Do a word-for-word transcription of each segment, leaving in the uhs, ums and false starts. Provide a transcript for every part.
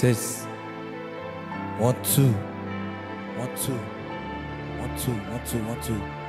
Test. One, two. One, two. One, two, one, two, one, two.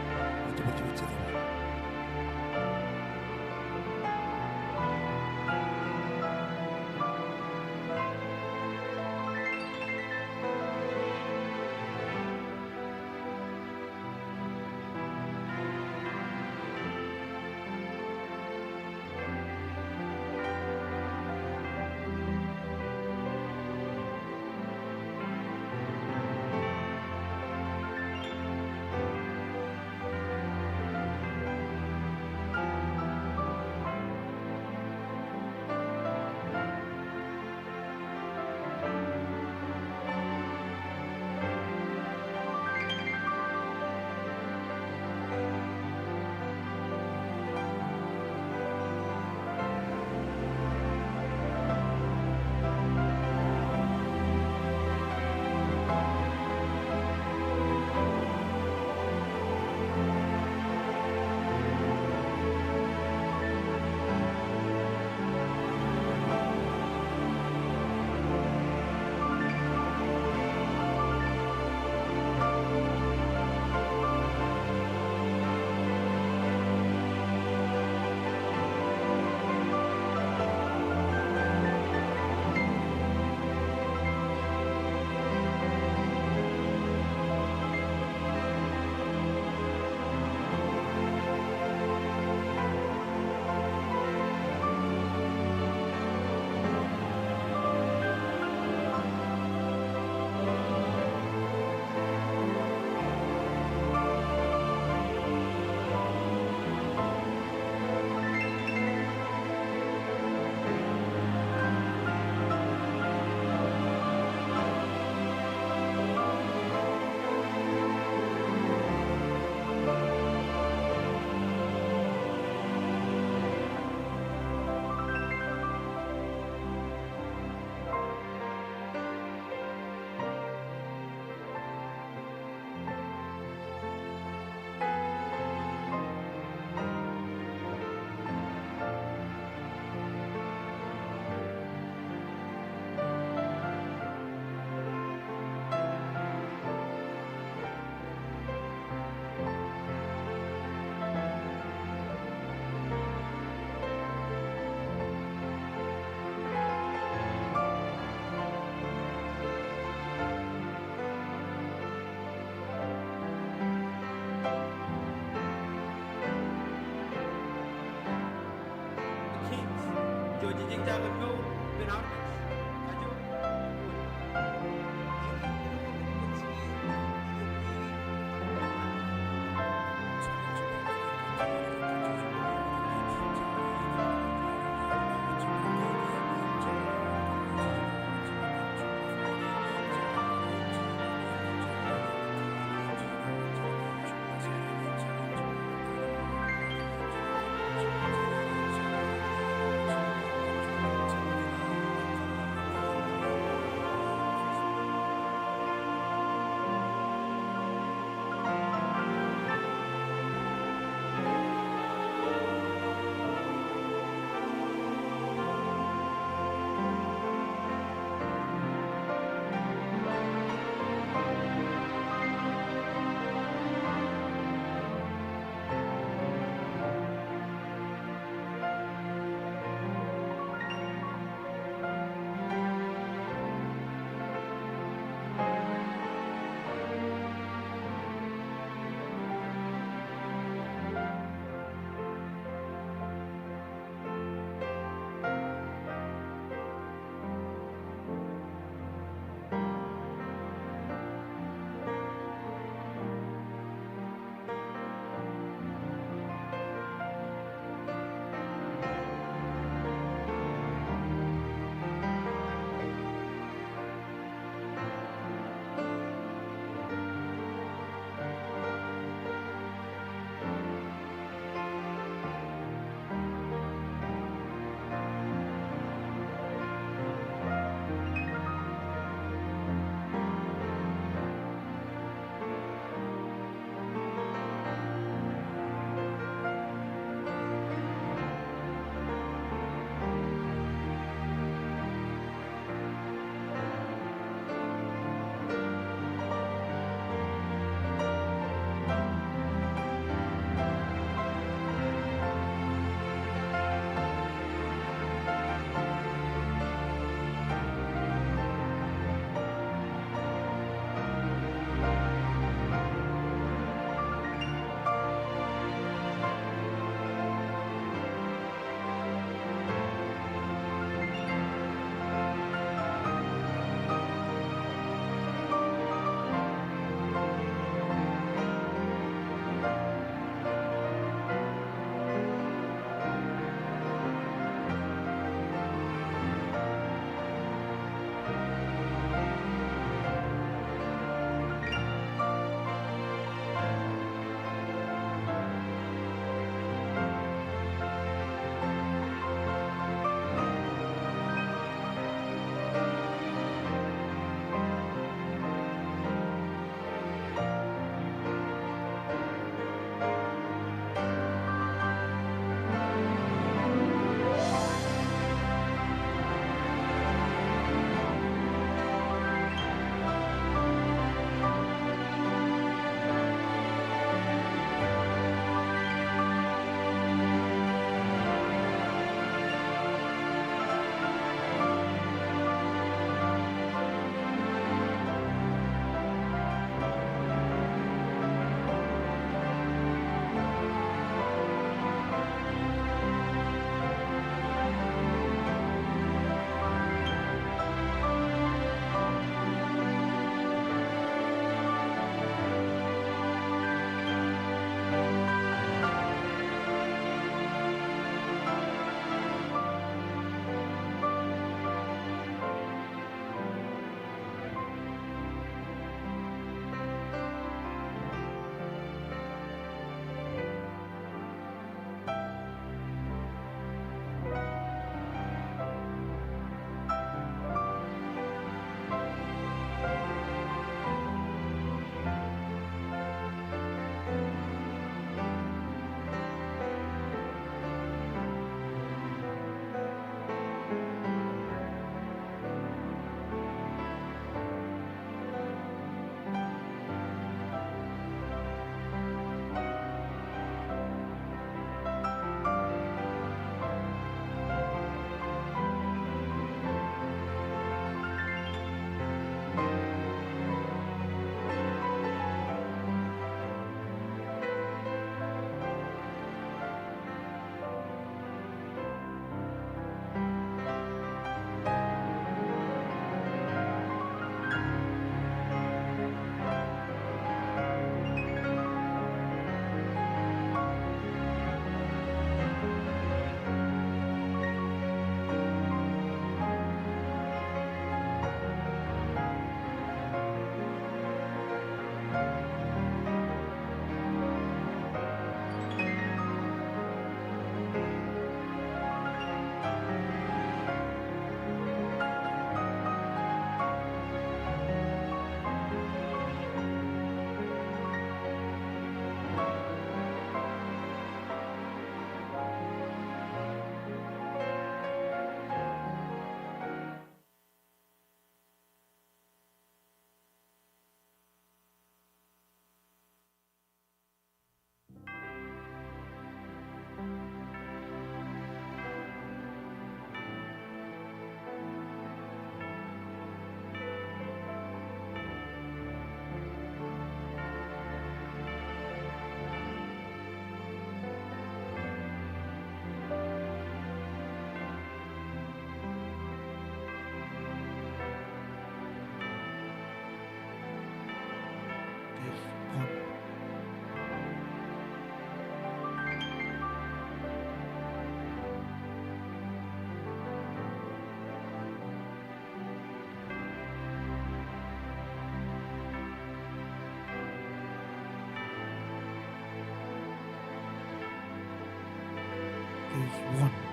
Juon.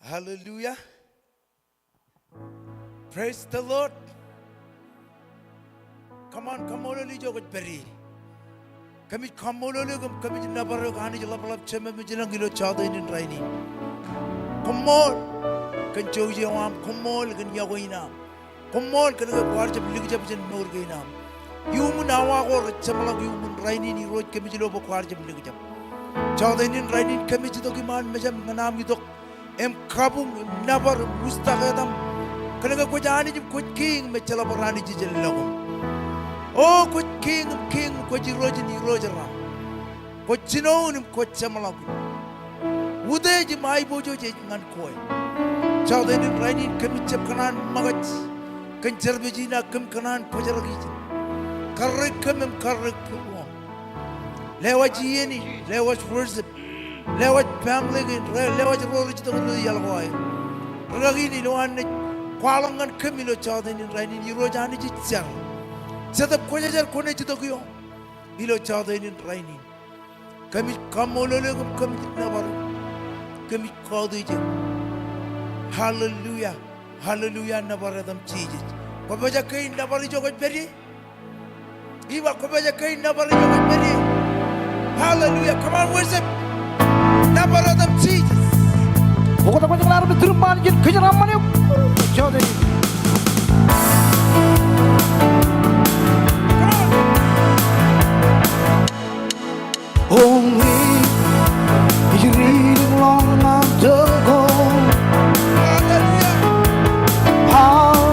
Hallelujah. Praise the Lord. Come on, kaṃṃoolol ijo kwōj pād ie. Kōmij kaṃṃoolol eok im kōmij nōbar eok Anij ḷapḷap Jemem ilañ ilo jọteen in rainin. Koṃṃool kōn jouj eo aṃ, koṃṃool kōn iọkwe in aṃ. Koṃṃool kōn ke kwaar jab likjab jān mour kein aṃ. Iuṃwin awa ko rej jeṃḷọk iuṃwin rainin Irooj kōmij lo bwe kwaar jab likjab. Jọteen in rainin kōmij itok iṃaan mejaṃ ñan aṃ itok im kabuñ im nōbar im wūjtak etaṃ. Kōn ke kwōj Anij im kwōj Kiiñ im ejjeḷọk bar anij ijellọkuṃ. O kwōj Kiiñ im kiiñ im kwōj Irooj in irooj raṇ. Kwōj jinoin im kwōj jeṃḷọkin. Utiej im aiboojoj ej ñan kwe. Jọteen in rainin kōmij jab kōṇaan ṃōkaj kōn service in ak kōm kōṇaan bōjrak ijin. Karreoik kōm im karreoik būruōṃ. Lewōj iien in, lewōj worship, lewōj family kein, re-, lewōj ro rej itok ilo iaḷ ko aer. Rikaki in ilowaan naaj kwaḷọk ñan kōm ilo jọteen in rainin, Irooj Anij ij jar. Jetōb Kwōjarjar kwōnaaj itok ioon ilo jọteen in rainin. Kōmij kaṃṃoolol eok im kōmij nōbar eok. Kōmij kautiej eok. Hallelujah. Hallelujah, nōbar etaṃ Jisōs. Kwō pojak kein nōbar ijo kwōj pād ie. Ij ba kwō pojak kein nōbar ijo kwōj pād ie. Hallelujah. Come on, worship. Nōbar etaṃ Jisōs. Oktak kwōj jeḷā armej turuṃ ṃaan ijin kōjeraaṃṃan eok. Jọteen in. O ñe ij ri lōñḷọk ñan tok ko, aō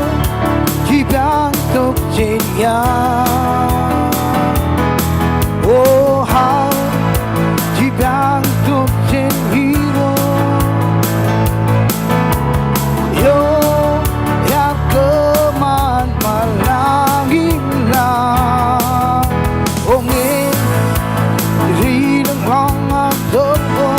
jipañ tok jān ia? O aō jipañ tok jān Irooj eo ear kōṃanṃan lañ im laḷ. O ñe ij ri lōñḷọk ñan tok ko,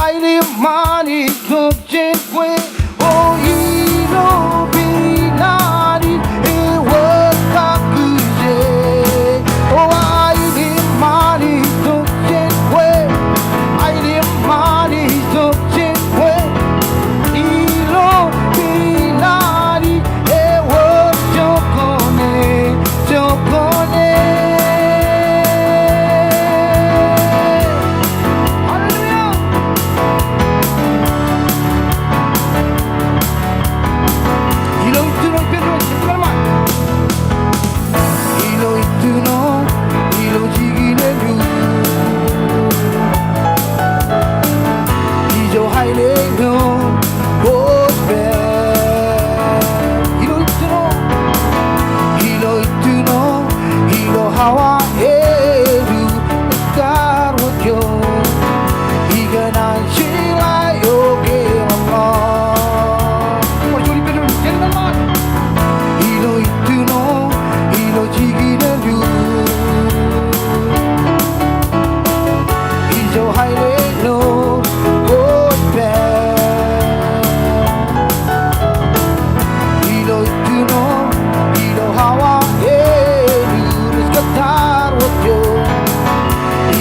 Aelep ṃanit tok jān kwe, O ilo pilanet ewōr kakkije. O aelep ṃanit tok jān kwe, aelep ṃanit tok jān kwe, ilo pilanet ewōr jokone, jokone. Hallelujah. Ilo ittuno, ilo ittuno, ilo jikin eo, ijo aelep eo kwōj pād. Ilo ittuno, ilo ittuno, ilo awa eo, ej kar wōt ioon ikōṇaan jeḷā eo keḷọk. Ilo ittuno, ilo jikin eo, ijo aelep eo kwōj pād. Ilo ittuno, ilo awa eo, ej kar wōt ioon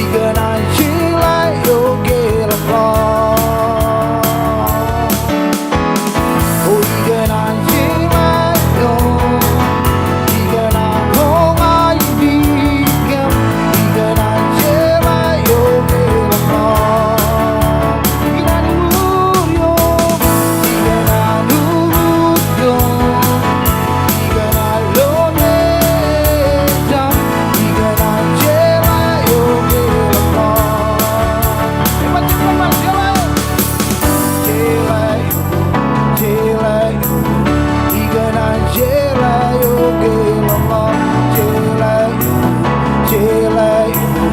ikōṇaan jeḷā eo keḷọk. O ikōṇaan jeḷā eo, ikōṇaan roña ippiik kōm, ikōṇaan jeḷā eo keḷọk. Ikōṇaan uñūr ioon, ikōṇaan uñūr ioon, ikōṇaan lo mejaṃ, ikōṇaan jeḷā eo keḷọk. Eṃṃan, eṃṃan, jeḷā eo, jeḷā eo, jeḷā eo, ikōṇaan jeḷā eo keḷọk. Jeḷā eo, jeḷā eo,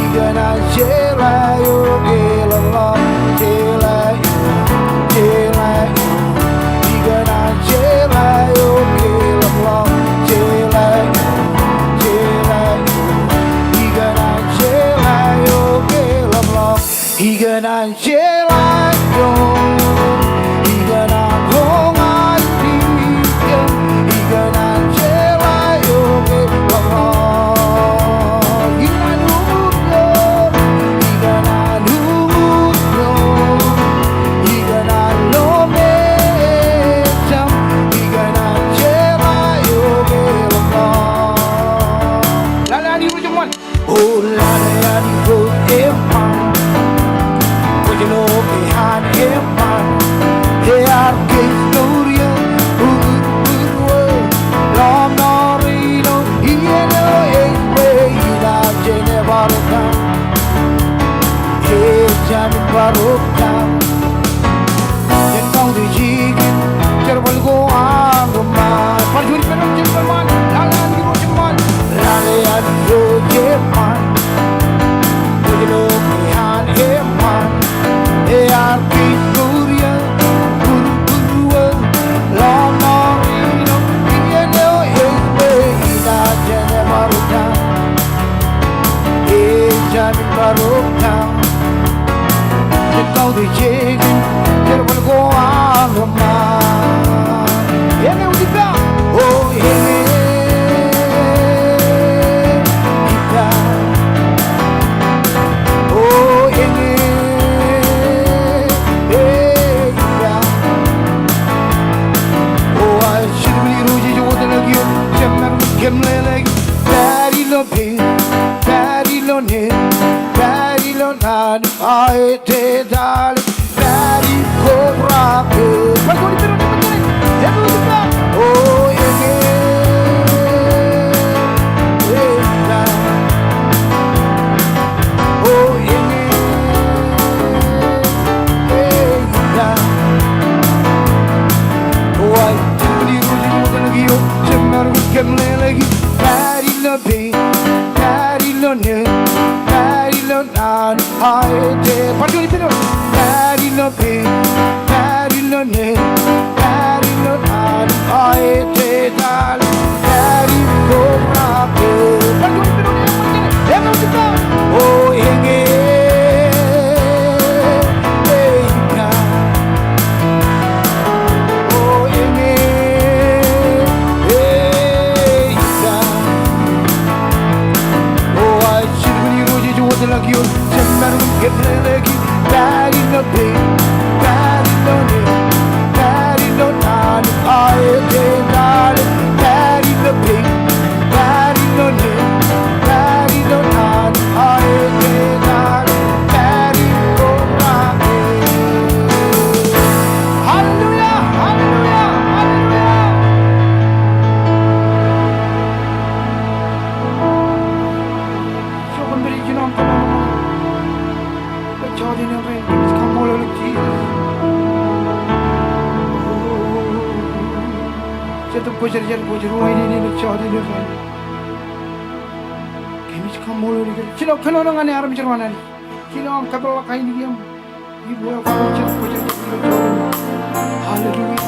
ikōṇaan jeḷā eo keḷọk. Jeḷā eo, jeḷā eo, ikōṇaan jeḷā eo keḷọk. Jeḷā eo, jeḷā eo, ikōṇaan jeḷā eo keḷọk. Ikōṇaan jeḷā eo, ikōṇaan roña ippiik kōm, ikōṇaan jeḷā eo keḷọk. Ikōṇaan uñūr ioon, ikōṇaan uñūr ioon, ikōṇaan lo mejaṃ, ikōṇaan jeḷā eo keḷọk. Lale Anij Irooj eṃṃan. O lale Anij Irooj eṃṃan. Kwōj lo ke an eṃṃan. Ear kōj mour eo, uñūr būruō, ḷōmṇak ilo iien eo ej bwe inaaj jenaaj bar oktak. Enaaj bar oktak jān kautiej jikin jerbal ko an ri ṃaan. Bar juon ippān eo jen bar ṃaan. Lale Anij Irooj eṃṃan. Lale Anij Irooj eṃṃan. Kwōj lo ke an eṃṃan. Ear kōj mour Kwōjarjar, kwōjarjar, kwōjarjar, kwōjarjar. Kōmij kaṃṃoolol eok. Jino kōnono ñan armej ro an Anij. Jino aṃ kōpeḷḷọk ainikieṃ. Im welcome jet, kwōjarjar, kwōjarjar. Hallelujah.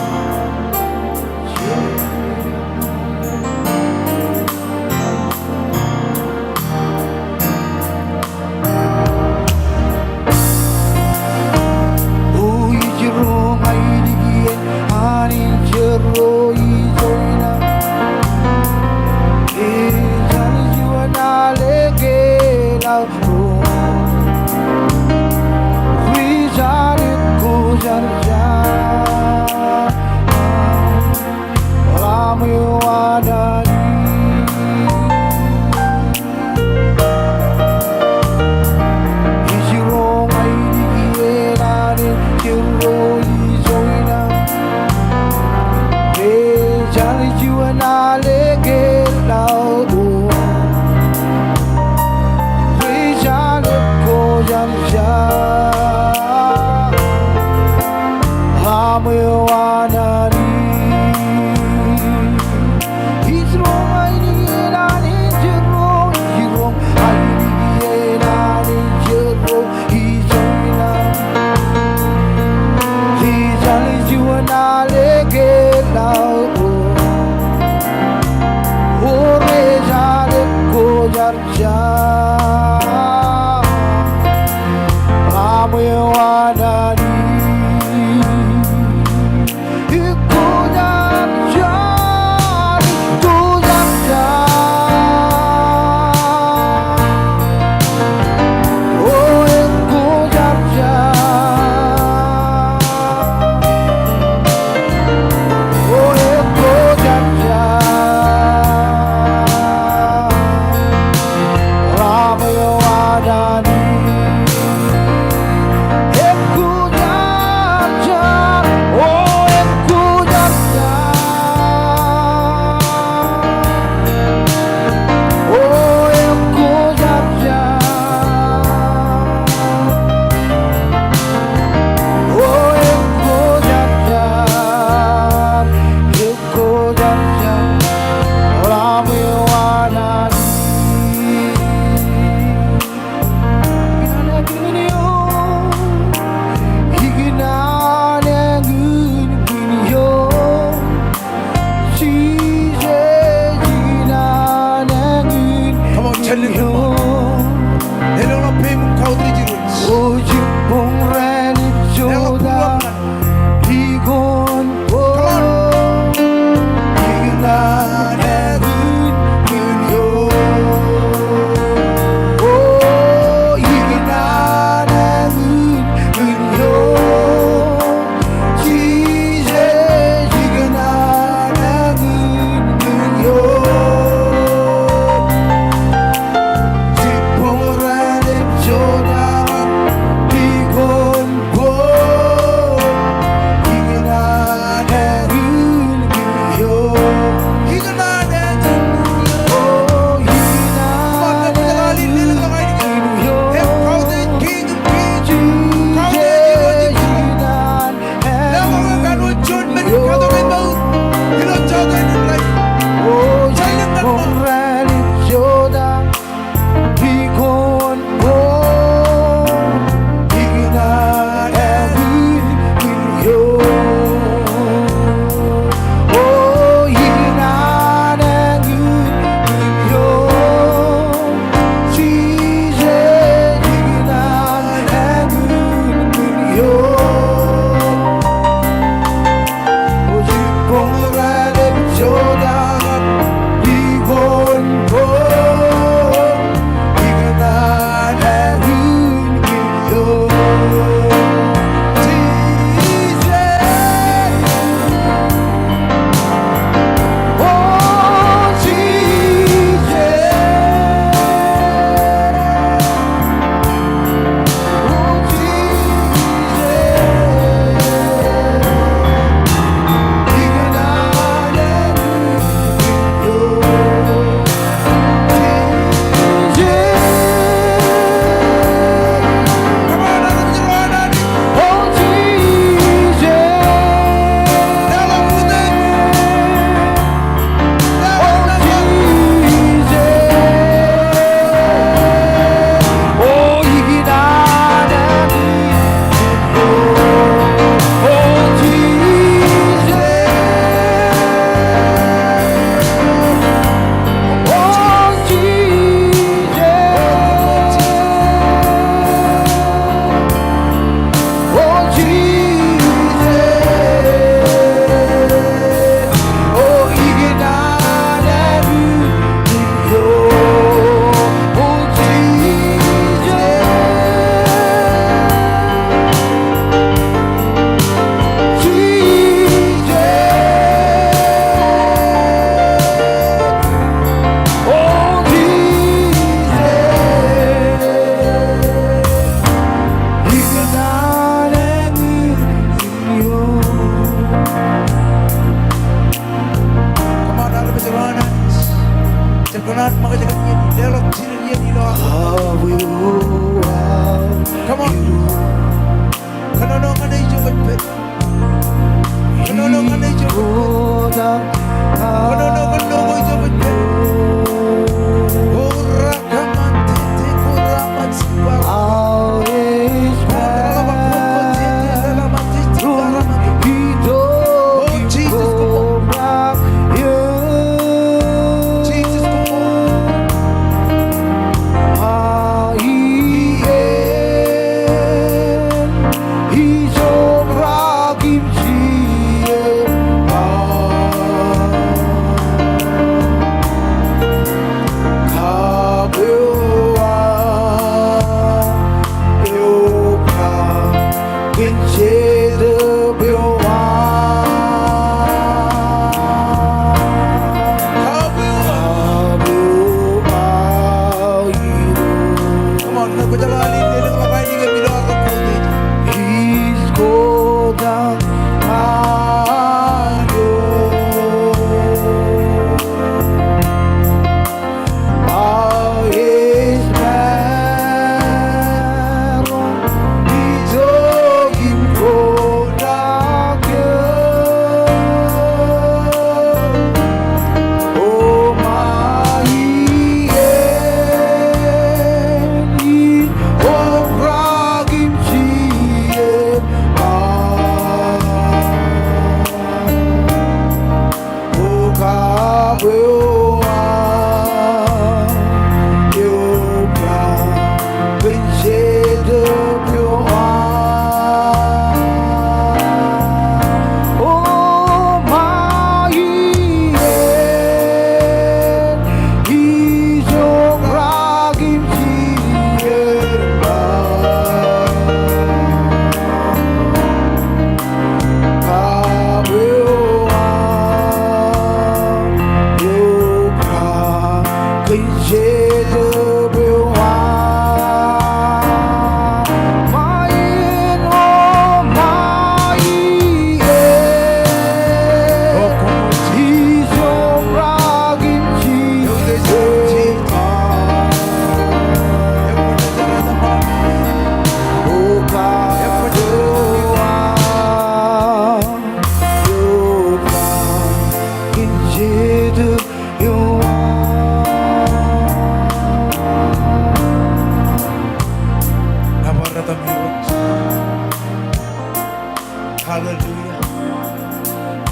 Hallelujah.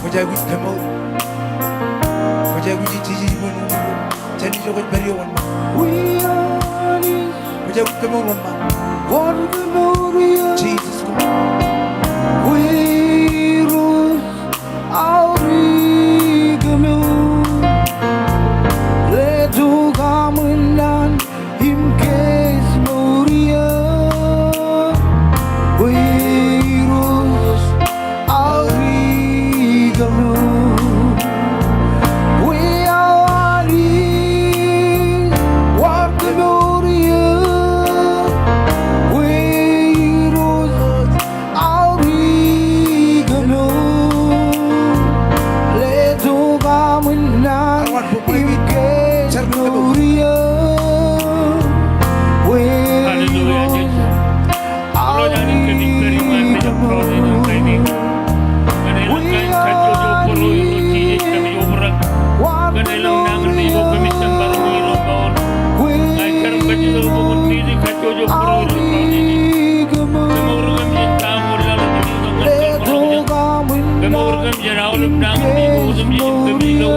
Kwōj aikuj kemour. Kwōj aikuj ijjej ṃōn. Jen ijo kwōj pād ie wōnṃaanḷọk. Kwōj aikuj kemour wōnṃaanḷọk. Jisōs, kemour. Hallelujah. Irooj Anij kōmij pād iṃaan mejān jota in rainin. Kōn elōñ kain kajjojo būruo Irooj Jisōs kōmij obrak. Kōn elōñ nañinmej ko kōmij jab maroñ ilo mour. Ña ij jar im kajjitōk bwe kwōn meḷeḷe kajjojo būruo Irooj rainin. Kemour kōm jān ta ko laḷ im ilo ñan kōm. Kemour kōm jān aolep nañinmej ko otemjej im kōmij lo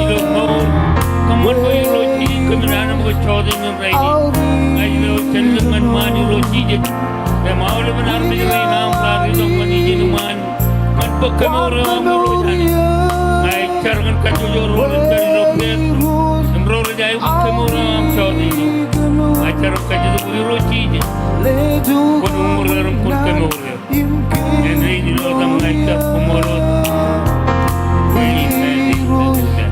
ilo mour. Kōṃṃan bwe Irooj Jisōs kōmin anemkwōj jota in rainin. Ña ij lo jān ḷōṃ ñan ṃaan Irooj Jisōs. Im aolepen armej rein aṃ raar itok ñan ijin iṃaan. Ñan bōk kemour eo aṃ Irooj Anij. Ña ij jar kōn kajjojo ro rej pād ilo pād. Im ro rej aikuj kemour eo aṃ jota in. Ña ij jar im kajjitōk bwe Irooj Jisōs kwōn uññūr er im kwōn kemour er. Āindein ilo etaṃ ña ij jar, koṃṃool wōt. Amen, amen, amen.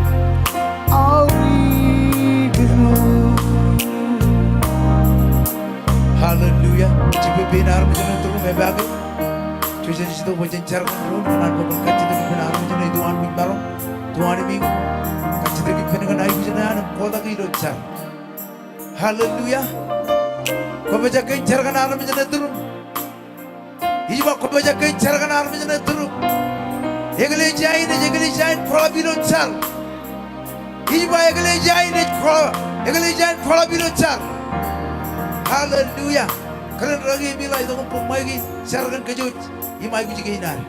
Hallelujah. Jibwe pein armej ṇe tuḷ im epaake. Jej aikuj itok bwe jen jar kōn doon, kōn an bwe kwōn kajjitōk ippān armej ṇe ituanbwij maroñ, ituanbwij. Kajjitōk ippān kōn aikuj ṇe an im kotak ilo jar. Hallelujah. Kwōpojak ke jen jar kōn armej ṇe tuḷ? Ij ba kwōpojak ke jen jar kōn armej ṇe tuḷ? Eklejia in ej eklejia in kwaḷọk ilo jar. Ij ba eklejia in ej kwaḷọk, eklejia in kwaḷọk ilo jar. Hallelujah. Kōn rūkaki im ilo aolep bok ṃae kein, jar kōn kōj wōj im aikuj kein ad.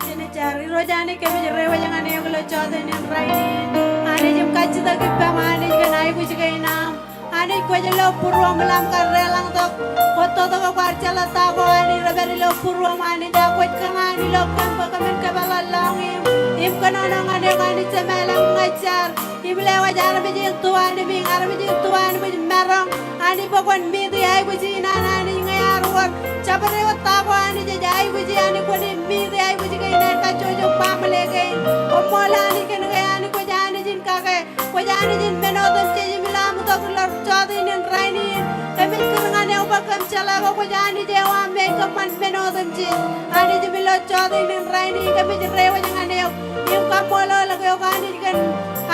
Jen jar. Irooj Anij, kōmij reiwōj ñan eok ilo jota in rainin. Anij im kajjitōk ippaṃ Anij kōn aikuj kein aṃ. Anij kwōj lo būruōṃ ḷọk kar deḷọñtok. Kwōj tōtōk kwaar jeḷā ta ko Anij rej pād ilo būruōṃ Anij, ak kwōj kōṇaan ilo kōm bwe kōmin kōpeḷḷọk lọñiṃ im kōnono ñan eok Anij Jemem ilañ. Ña ij jar im lewōj armej in tuanbwiñ, armej in tuanbwiñ maroñ. Anij bwe kwōn meet e aikuj in an Anij ñe ear wōr. Jabdewōt ta ko Anij ej aikuj e, Anij kwōn meet e aikuj kein an kajjojo baaṃle kein. Koṃṃool Anij kōn ke Anij kwōj Anij in kake. Kwōj Anij in men otemjej im ilo aṃ itok ilo jota in rainin. Kōmij kūr ñan eok bwe kōm jeḷā ke kwōj Anij eo aṃ ej kōṃṃan men otemjej. Anij im ilo jota in rainin kōmij reiwōj ñan eok im kaṃṃoolol eok Anij kōn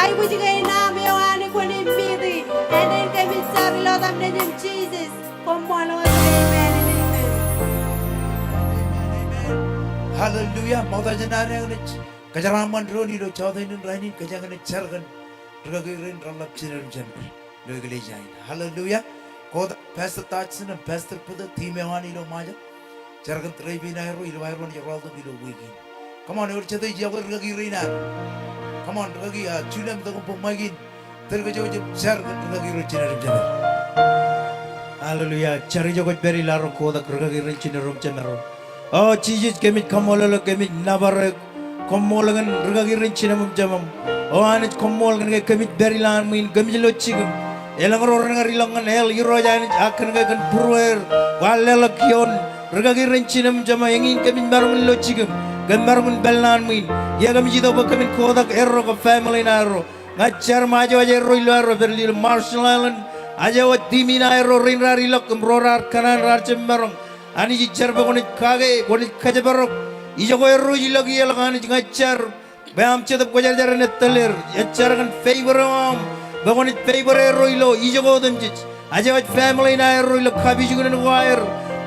aikuj kein aṃ eo Anij kwōn meet e. Āindein kōmij jar ilo etaṃ Nejiṃ Jisōs. Koṃṃool wōt. Amen, amen. Hallelujah. Ṃokta jān ad eñin ej kōjeraaṃṃan doon ilo jota in rainin, kōjeañ naaj jar kōn rūkaki rein reḷap jined im jemed ilo eklejia in. Hallelujah. Kotak Pastor Dodson im Pastor Peter, team eo an ilo Ṃajeḷ. Jar kōn tribe in aerro, ilo aerro naaj rọọltok ilo wiik in. Come on, ewōr jete ej yokwe rūkaki rein ad? Come on, rūkaki, ah, Julia im itok im bōk ṃaik in. Tōl kōj wōj im jar kōn rūkaki rein jined im jemed. Hallelujah. Jar ijo kwōj pād ilo arro kotak rūkaki rein jined im jemed ro. O Jisōs, kōmij kaṃṃoolol eok, kōmij nōbar eok. Koṃṃool kōn rūkaki rein jined im jemed. O Anij, koṃṃool kōn ke kōmij pād ilowaan ṃwiin, kōmij lo jikin. Elōñ ro renaaj ilọk ñan hell, Irooj Anij, ak kōn ke kōn būrueir kwaar leḷọk ioon rūkaki rein jined im jemed, eñin kōmij maroñ in lo jikin. Kōm maroñ in pād ilowaan ṃwiin. Iọkwe, kōmij itok bwe kōmin kotak erro kab family in aerro. Ña ij jar im aje waj erro ilo aerro pād ilo Marshall Island. Aje waj team in aerro rein raar ilọk im ro raar kōṇaan raar jab maroñ. Anij, ij jar bwe kwōnaaj kake, kwōnaaj kōjparok ijoko erro ej ilọk ie ḷọk. Anij, ña ij jar bwe aṃ Jetōb Kwōjarjar en ettōl er. Ij jar kōn favor eo aṃ bwe kwōnaaj favor erro ilo ijoko otemjej. Aje waj family in aerro ilo kapijuknen ko aer,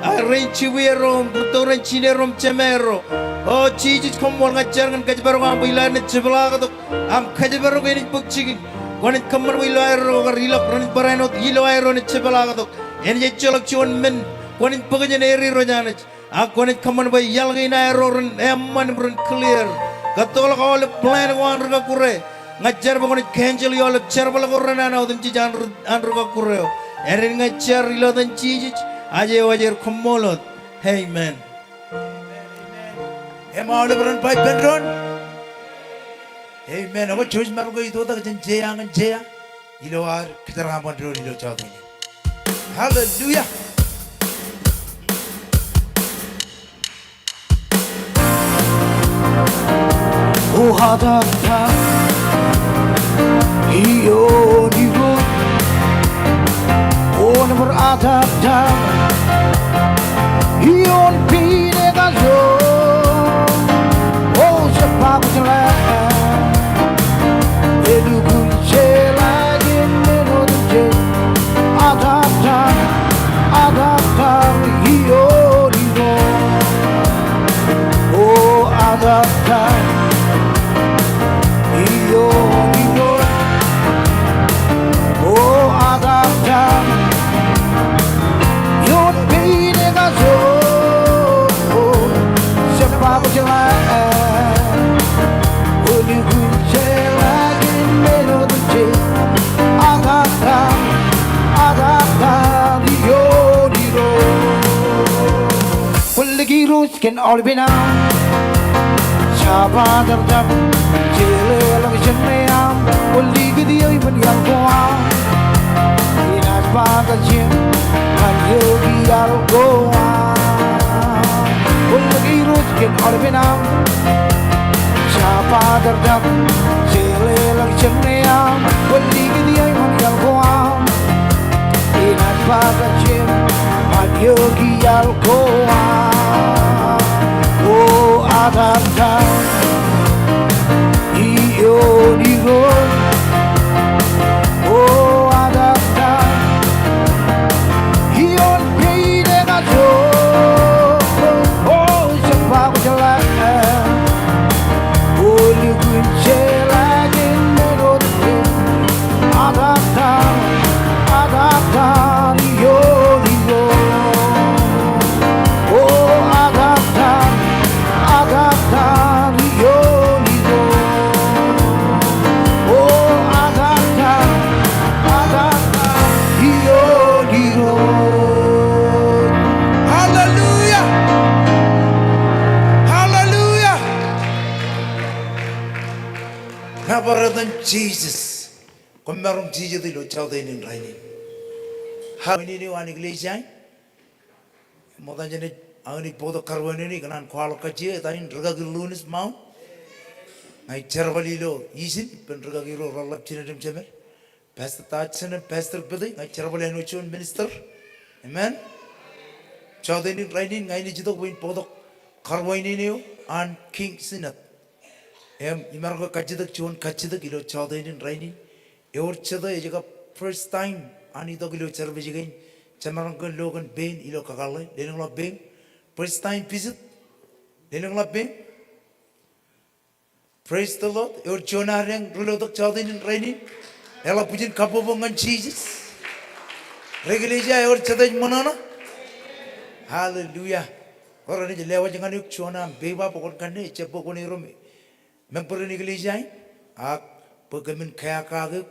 a rein jibwierro im rūtto rein jinierro im jemāerro. O Jisōs, koṃṃool. Ña ij jar kōn kōjparok aṃ bwe ilo aer naaj jepḷaaktok aṃ kōjparok enaaj bōk jikin. Kwōnaaj kōṃṃan bwe ilo aerro kar ilọk renaaj barāinwōt ilo aerro naaj jepḷaaktok. Enaaj ejjeḷọk juon men. Kwōnaaj bōk jān er, Irooj Anij. Ak kwōnaaj kōṃṃan bwe iaḷ kein aerro ren eṃṃan im ren clear. Kōttoḷọk aolep plan ko an ri kọkkure. Ña ij jar bwe kwōnaaj cancel aolep jerbal ko ren an otemjej an ri, an ri kọkkure eo. Āindein ña ij jar ilo etan Jisōs, ajeo ajer, koṃṃool wōt. Amen. Im aolep ren ba ippān doon, amen. Ekwe jouj maroñ ke itoitak jān jea ñan jea ilo ad kōjeraaṃṃan doon ilo jota in. Hallelujah. O atata ioon Irooj, o nōbar atata ioon pein ekajoor. O jebba kwōj lale, elukkuun jeḷā jān men otemjej. Atata, atata ioon Irooj. O atata ioon Irooj. O atata ioon pein ekajoor. Jebba kwōj lale, elukkuun jeḷā jān men otemjej. Atata, atata ioon Irooj. Kwōn lōke Irooj kōn aolepen aṃ. Jab aō tōptōp, jeleḷọk jemān eaṃ, kwōn likūt eō iṃōn iaḷ ko aṃ. Inaaj ba ta jeiū ñan eō iaḷ ko aṃ. Kwōn lōke Irooj kōn aolepen aṃ. Jab aō tōptōp, jeleḷọk jemān eaṃ, kwōn likūt eō iṃōn iaḷ ko aṃ. Inaaj ba ta jeiū ñan eō iaḷ ko aṃ. O atata ioon Irooj. O atata ioon pein ekajoor. O jebba kwōj lale, elukkuun jeḷā jān men otemjej. Atata, atata ioon Irooj. O atata, atata ioon Irooj. O atata, atata ioon Irooj. Hallelujah. Hallelujah. Nōbar etan Jisōs. Koṃ maroñ jijet ilo jota in rainin. Hallelujah. An eklejia in. Ṃokta jān ej, aō naaj bōktok karuwainene ikōṇaan kwaḷọk kajjien etan rikaki Lunes Maun. Ña ij jerbal ilo ijin ippān rikaki ro reḷap jined im jemed. Pastor Dodson im Pastor Pete, ña ij jerbal āinwōt juon minister. Amen. Jota in rainin ña inaaj itok bwe in bōktok karuwainene eo an King Sinōt. Im imaroñ ke kajjitōk juon kajjitōk ilo jota in rainin. Ewōr jete ej kab first time an itok ilo service kein. Jemaroñ ke lo kōn pein ilo kakōḷḷe, lelōñḷọk pein. First time visit, lelōñḷọk pein. Praise the Lord. Ewōr juon ad eñ ri lotok jota in rainin. Eḷap bwijin kabbokbok ñan Jisōs. Ri eklejia, ewōr jete ej ṃōṇōṇō. Hallelujah. Ewōr eṇ ej lewōj ñan eok juon aṃ peiba bwe kwōn kanne, ejjab bwe kwōn erom member in eklejia in, ak bwe kōmin kea kake eok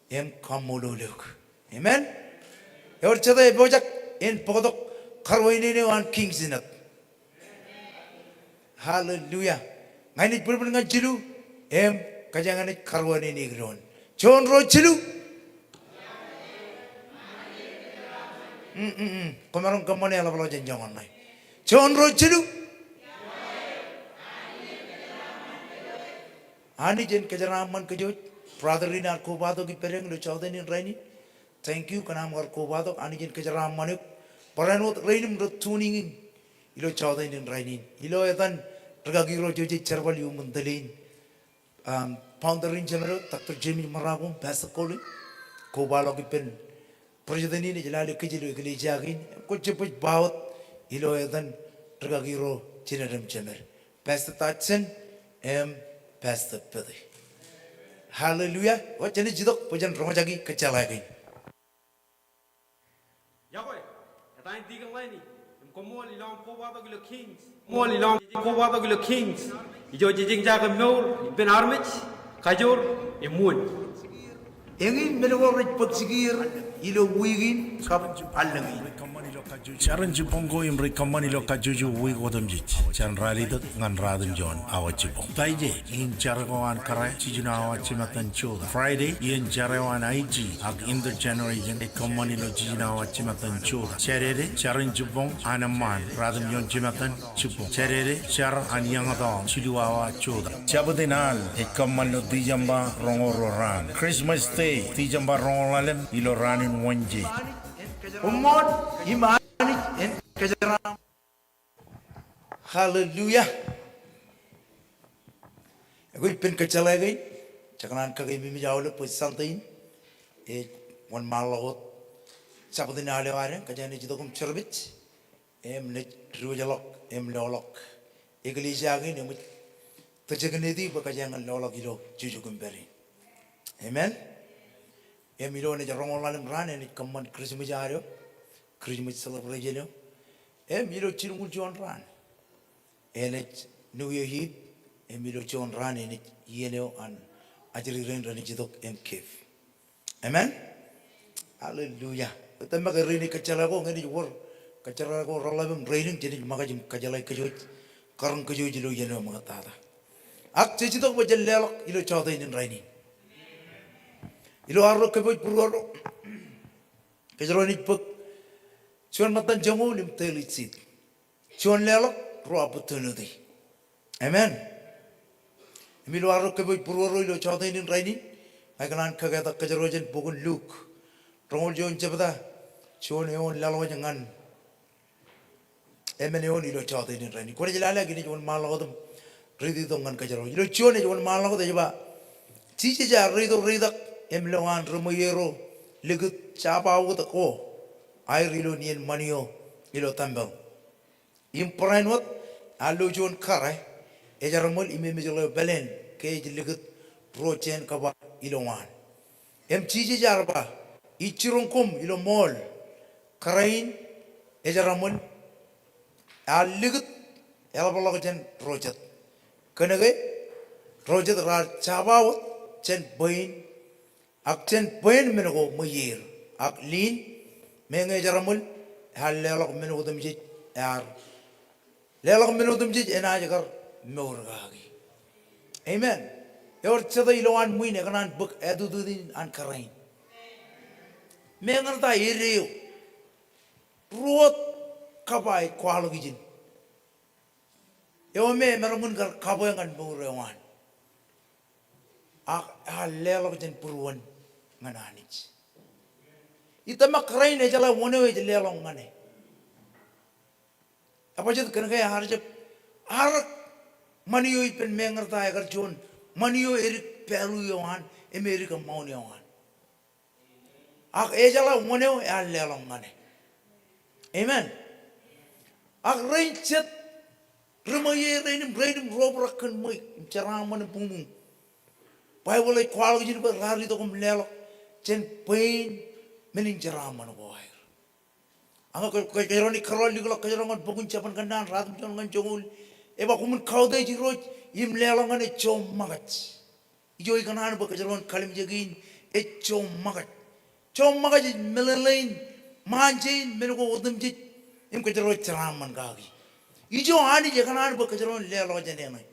im kaṃṃoolol eok. Amen. Ewōr jete epojak in bōktok karuwainene eo an King Sinōt. Hallelujah. Ña inaaj bwilbwil ñan jilu im kōjeañ enaaj karuwainene eok doon. Juon, ruo, jilu. Mm, mm, mm. Koṃ maroñ kōṃṃane eḷapḷọk jān joñan ṇe. Juon, ruo, jilu. Anij en kōjeraaṃṃan kōj wōj. Brother in ear kobatok ippād eñ ilo jota in rainin. Thank you kōn aṃ kar kobatok. Anij en kōjeraaṃṃan eok. Barāinwōt rein im rej tuning in ilo jota in rainin. Ilo etan rikaki ro jej jerbal iuṃwin tōl in. Um, founder in jemed eo, Doctor James Marabu, Pastor Colin, kobaḷọk ippān president in ej lale kōj ilo eklejia kein, kwōj jab baj ba wōt ilo etan rikaki ro jined im jemed, Pastor Dodson im Pastor Pete. Hallelujah. Wōt jenaaj itok bwe jen roñjaki kōjjeḷā kein. Iọkwe, etan tikōn ḷein in, im Koṃṃool ilo aṃ kobatok ilo Kings. Koṃṃool ilo aṃ kobatok ilo Kings. Ijo jej eñjake mour ippān armej, kajoor im wōn. Eñin men ko rej bōk jikier ilo wiik in kab allōñ in. Jar in jibboñ ko im ri kōṃṃan ilo kajjojo wiik otemjej. Jar in ralitōk ñan ratimjuon awa jibboñ. Taijeḷ in jar ko an kōrā jiljino awa jimattan jota. Friday iien jar eo an IG ak intergeneration ej kōṃṃan ilo jiljino awa jimattan jota. Saturday jar in jibboñ an eṃṃaan ratimjuon jimattan jibboñ. Saturday jar an iọñtọọñ jilu awa jota. Jabōt in al ej kōṃṃan ilo December roñoul ruo raan. Christmas Day December roñoul ḷalem ilo raan in Wednesday. Koṃṃool im Anij en kōjeraaṃṃan. Hallelujah. Ekwe ippān kōjjeḷā kein, jekōṇaan kake im emej aolep bwe Sunday in ej wōnṃaanḷọk wōt Jabōt in al eo ad, kōjeañ naaj itok im service im naaj diwōjḷọk im loḷọk eklejia kein im ej tōjekneti bwe kōjeañ naaj loḷọk ilo jukjuk im pād in. Amen. Im ilo enaaj roñoul ḷalem raan enaaj kōṃṃan Christmas ad eo, Christmas celebration eo. Im ilo jilñuul juon raan enaaj New Year Eve. Im ilo juon raan enaaj iien eo an ajri rein renaaj itok im give. Amen. Hallelujah. Ij tōmak ke rein ej kōjjeḷā ko ñe enaaj wōr kōjjeḷā ko reḷap im rein in, jenaaj ṃōkaj im kōjjeḷā kōj wōj, kōrōñ kōj wōj ilo iien eo ṃōkaj tata. Ak jej itok bwe jen leḷọk ilo jọteen in rainin. Ilo arro kōpooj būruerro, kōjro naaj bōk juon ṃōttan joñoul im tōl ijjit. Juon leḷọk, ruo opportunity. Amen. Im ilo arro kōpooj būruerro ilo jọteen in rainin, ña ikōṇaan kōketak kōjro jān bok in Luk, roñoul juon jebta, juon eoon leḷọk ñan emān eoon ilo jọteen in rainin. Kwōnaaj lale ak inaaj wōnṃaanḷọk wōt im riiti tok ñan kōjro. Ilo juon ej wōnṃaanḷọk wōt, ej ba, Jisōs ear reitok reitak im lowaan ri ṃweiie ro likūt jabawōt ko aer ilo nien ṃani eo ilo tempel. Im barāinwōt ear lo juon kōrā ejeramwel im emej ḷeo peleen ke ej likūt ruo jān kōba ilowaan. Im Jisōs ear ba, ij jiroñ koṃ ilo ṃool, kōrā in ejeramwel ear likūt eḷapḷọk jān ro jet. Kōnke ro jet raar jabawōt jān bwe in, ak jān bwe in men ko ṃweier. Ak liin, meñe ejeramwel ear leḷọk men otemjej, ear leḷọk men otemjej enaaj kar mour kaki. Amen. Ewōr jete ilowaan ṃwiin ekōṇaan bōk attitude in an kōrā in. Meñe ta eddo eo, ruo wōt kōba ej kwaḷọk ijin. Eo me emaroñ in kar kabwe ñan mour eo an. Ak ear leḷọk jān būruon ñan Anij. Ij tōmak kōrā in ejeḷā wōn eo ej leḷọk ñan e. Ebajjek kōnke ear jab arōk ṃani eo ippān meñe ta ekar juon ṃani eo edik value eo an, im edik amount eo an. Ak ejeḷā wōn eo ear leḷọk ñan e. Amen. Ak rein jet, ri ṃweiie rein im rein im ro obrak kōn ṃweiuk im jeraaṃṃan im buñbuñ, Baibōḷ ej kwaḷọk ijin bwe raar itok im leḷọk jān bwe in men in jeraaṃṃan ko aer. Ak ñe kōjro naaj kōrọọl likḷọk kōjro ñan bok in Jabōn Kōnnaan, ratimjuon ñan joñoul, ej ba, koṃwin kautiej Irooj im leḷọk ñan e joṃ ṃōkaj. Ijo ikōṇaan bwe kōjro en kalimjek in ej joṃ ṃōkaj. Joṃ ṃōkaj ej meḷeḷein ṃaanje in men ko otemjej im kōjro ej jeraaṃṃan kaki. Ijo Anij ekōṇaan bwe kōjro en leḷọk jān e ṇe.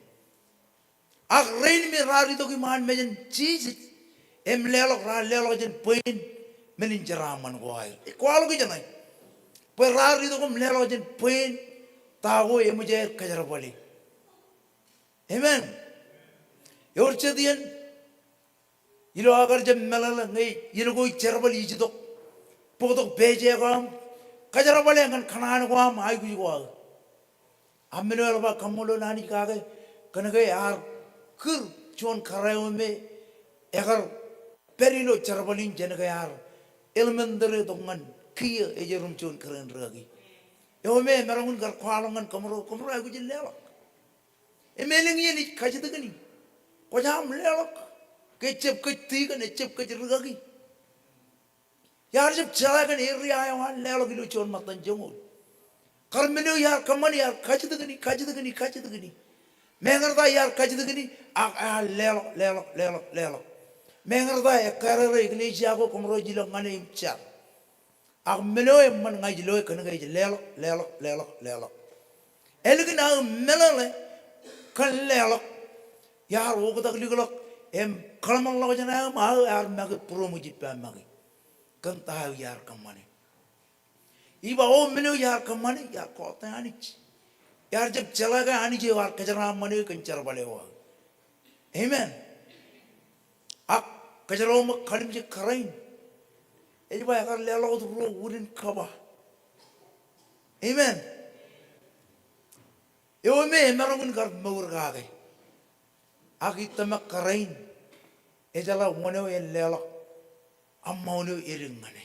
Ak rein me raar itok iṃaan mejān Jisōs im leḷọk, raar leḷọk jān bwe in men in jeraaṃṃan ko aer. Ej kwaḷọk ijeṇe bwe raar itok im leḷọk jān bwe in ta ko eṃōj aer kōjerbale. Amen. Ewōr jet iien ilo aō kar jab meḷeḷe ñe iien ko ij jerbal ij itok, bōktok pāje ko aṃ, kōjerbale ñan kōṇaan ko aṃ, aikuj ko aō. Ak men eo eḷap aō kaṃṃoolol Anij kake, kōnke ear kūr juon kōrā eo me ekar pād ilo jerbal in jān ke ear elementary tok ñan kiiō ej erom juon kōrā in rikaki. Eo me emaroñ in kar kwaḷọk ñan kōmro, kōmro aikuj in leḷọk. Im elōñ iien ij kajjitōkini, kwōjaṃ leḷọk ke ejjab kōj tikōn, ejjab kōj rikaki. Iar jab jeḷā kōn area eo an leḷọk ilo juon ṃōttan joñoul. Kar men eo iar kōṃṃani, iar kajjitōkini, kajjitōkini, kajjitōkini. Meñe rej ta iar kajjitōkini, ak ear leḷọk, leḷọk, leḷọk, leḷọk. Meñe rej ta ekkar eo eklejia ko koṃro ej ilọk ñan e im jar. Ak men eo eṃṃan ña ij loe kōnke ej leḷọk, leḷọk, leḷọk, leḷọk. Ālikin aō meḷeḷe kōn leḷọk, iar oktak likḷọk im kōḷmānḷọkjeṇ aō im aō ear make būroṃōj ippa make kōn ta eo iar kōṃṃane. Iba o men eo iar kōṃṃane, iar kọọte Anij. Iar jab jeḷā ke Anij eo ear kōjeraaṃṃan eō kōn jerbal eo aō. Amen. Ak kōjro ṃōk kallimjek kōrā in. Ej ba ekar leḷọk wōt ruo wūnin kaba. Amen. Eo me emaroñ in kar mour kake. Ak ij tōmak kōrā in, ejeḷā wōn eo en leḷọk amount eo edik ñan e.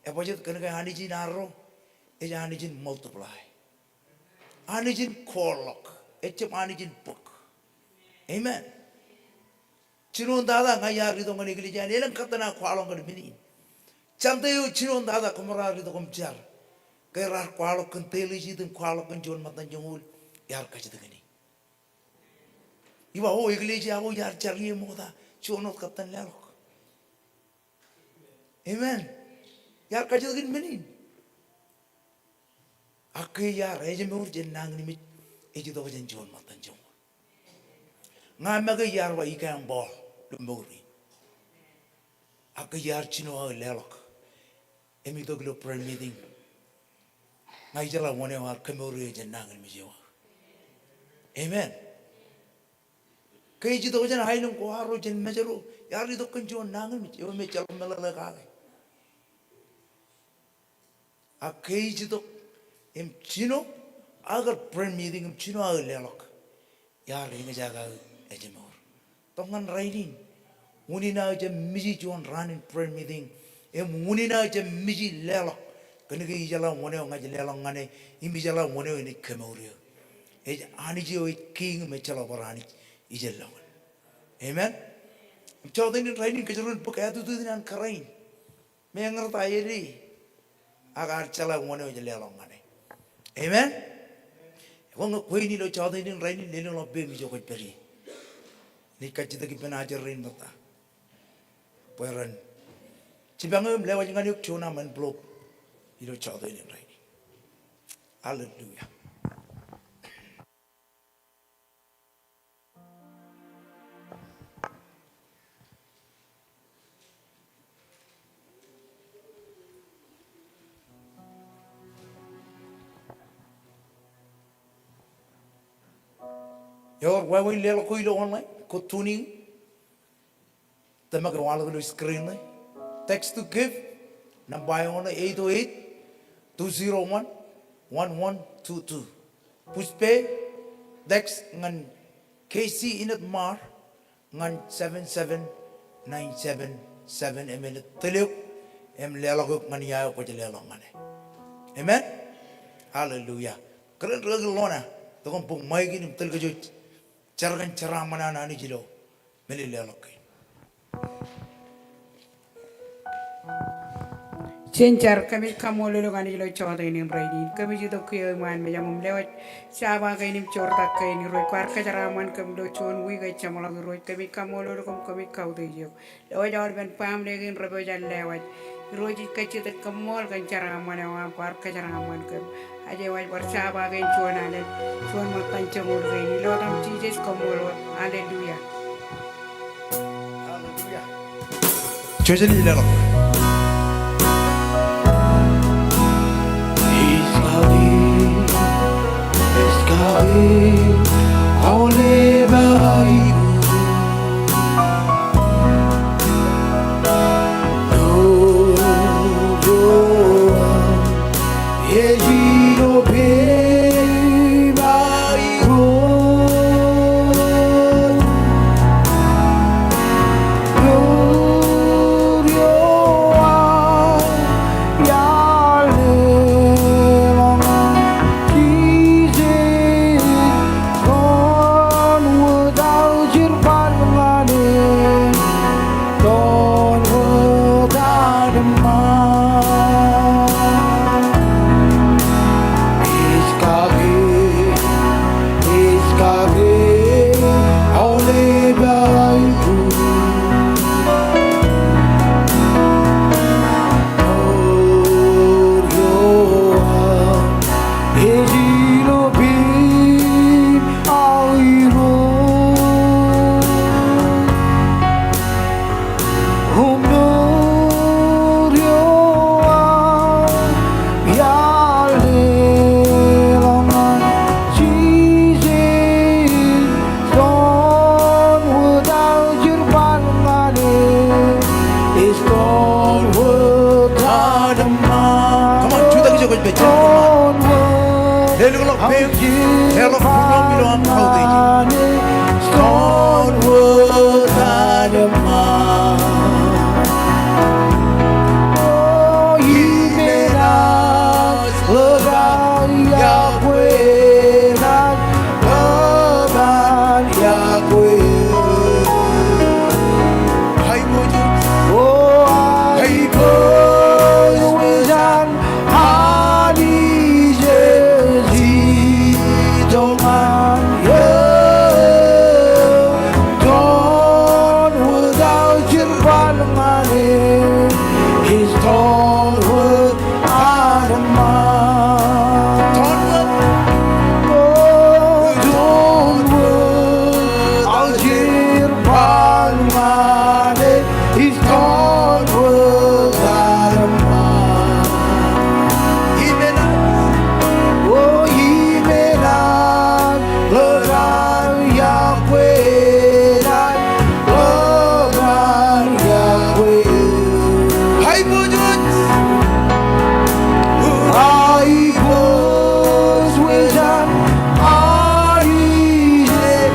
Ebajjek kōnke Anij in arro, ej Anij in multiply. Anij in kwaḷọk, ejjab Anij in bōk. Amen. Jinoin tata ña iar itok ñan eklejia in, elōñ kōttan aō kwaḷọk kōn men in. Jante eo jinoin tata kōmro ar itok im jar, ke raar kwaḷọk kōn daily seed im kwaḷọk kōn juon ṃōttan joñoul, iar kajjitōkini. Iba o eklejia ko iar jar ie ṃokta, juon wōt kōttan leḷọk. Amen. Iar kajjitōkin men in. Ak ke iar ejmour jān nañinmej, ej itok jān juon ṃōttan joñoul. Ña make iar ba ikaṃ ball ilo mour in. Ak ke iar jino aō leḷọk im itok ilo prayer meeting, ña ijeḷā wōn eo ear kemour eō jān nañinmej eo aō. Amen. Ke ej itok jān aelōñ ko arro jān Mājro, iar itok kōn juon nañinmej eo me ejjeḷọk meḷeḷe kake. Ak ke ej itok im jino aō kar prayer meeting im jino aō leḷọk, iar eñjake aō ejmour. Tok ñan rainin, unin aō jab miji juon raan in prayer meeting, im unin aō jab miji leḷọk, kōnke ijeḷā wōn eo ña ij leḷọk ñan e, im ijeḷā wōn eo enaaj kemour eō. Ej Anij eo ej kiiñ im ejjeḷọk bar Anij ijellọkun. Amen. Im jọteen in rainin kōjro en bōk attitude in an kōrā in. Meñe rej ta eddo, ak ear jeḷā wōn eo ej leḷọk ñan e. Amen. Ekwe ñe kwe in ilo jọteen in rainin, lelōñḷọk peiṃ ijo kwōj pād ie. Inaaj kajjitōk ippān ajri rein ṃōtta bwe ren jipañ eō im lewōj ñan eok juon aṃ envelope ilo jọteen in rainin. Hallelujah. Ewōr wāween leḷọk ko ilo online, kwōj tune in. Tōmak ewaḷọk ilo screen ṇe. Text to give, nōṃba eo ṇe eight oh eight, two zero one, one one two two. Puspē, text ñan K C Inetmar ñan seven seven nine seven seven, im enaaj tōl eok im leḷọk eok ñan ia eo kwōj leḷọk ñan e. Amen. Hallelujah. Kōrā in ri-kaki Lona, tok im bōk mic in im tōl kōj wōj jar kōn jeraaṃṃan an Anij ilo men in leḷọk kein. Jen jar. Kōmij kaṃṃoolol eok Anij ilo jọteen in rainin. Kōmij itok kiiō iṃaan mejaṃ im lewōj jaba kein im joortak kein. Irooj, kwaar kōjeraaṃṃan kōm ilo juon wiik eo ejjeṃḷọk. Irooj, kōmij kaṃṃoolol eok im kōmij kautiej eok. Lewōj aolepen baaṃle kein rej pojak lewōj. Irooj, ij kajjitōk kōṃṃool kōn jeraaṃṃan eo aṃ kwaar kōjeraaṃṃan kōm. Aje waj bar jaba kein juon alen, juon ṃōttan joñoul kein. Ilo etaṃ Jisōs, koṃṃool wōt. Hallelujah. Hallelujah. Jojin leḷọk. He's coming, he's coming, only by Leḷọk būruōṃ ilo aṃ kautiej. Toon wōt anemṃaanḷọk. O, im enaaj ḷōkar iọkwe, enaaj ḷōkar iọkwe. Aiboojoj. O, aiboojoj wōj an Anij ej itok ñan eō. Toon wōt aō jerbal ñan e, ej toon wōt anemṃaan. Toon wōt. O, toon wōt aō jerbal ñan e. Ej toon wōt anemṃaan. Im enaaj, o, im enaaj ḷōkar iọkwe, enaaj ḷōkar iọkwe. Aiboojoj. Aiboojoj wōj an Anij ej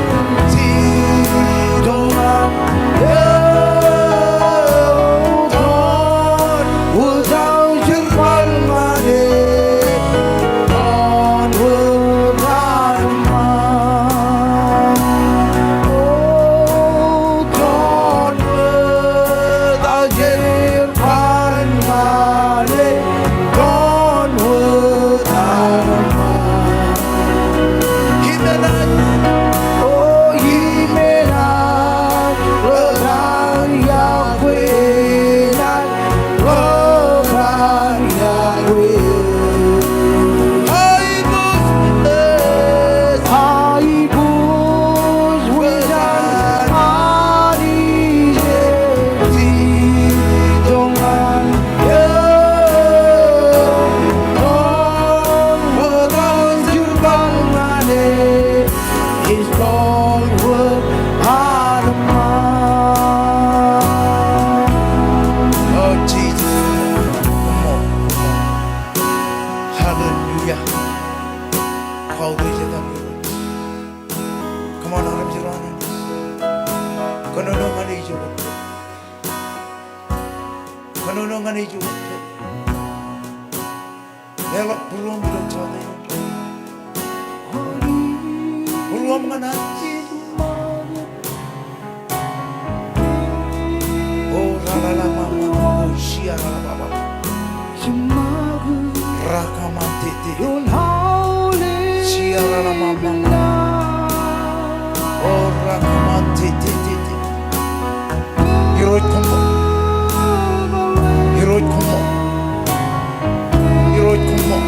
itok ñan eō. Toon wōt aō jerbal ñan e, toon wōt anemṃaan. O, toon wōt aō jerbal ñan e, toon wōt anemṃaan. Im enaaj, o, im enaaj ḷōkar iọkwe, enaaj ḷōkar iọkwe. Aiboojoj, aiboojoj wōj an Anij ej itok ñan eō. Toon wōt aō jerbal ñan e, ej toon wōt anemṃaan. O Jisōs. Hallelujah. Kautiej etan Irooj. Come on, armej ro an Anij. Kōnono ñan e ijo. Kōnono ñan e ijo. Leḷọk būruōṃ ilo jota in. Būruōṃ ñan Anij. O ralaḷ ṃaṃa, o sia ralaḷ ṃaṃa. Rakaṃ an tete. Sia ralaḷ ṃaṃa. O rakaṃ an tete. Irooj koṃṃool. Irooj koṃṃool. Irooj koṃṃool.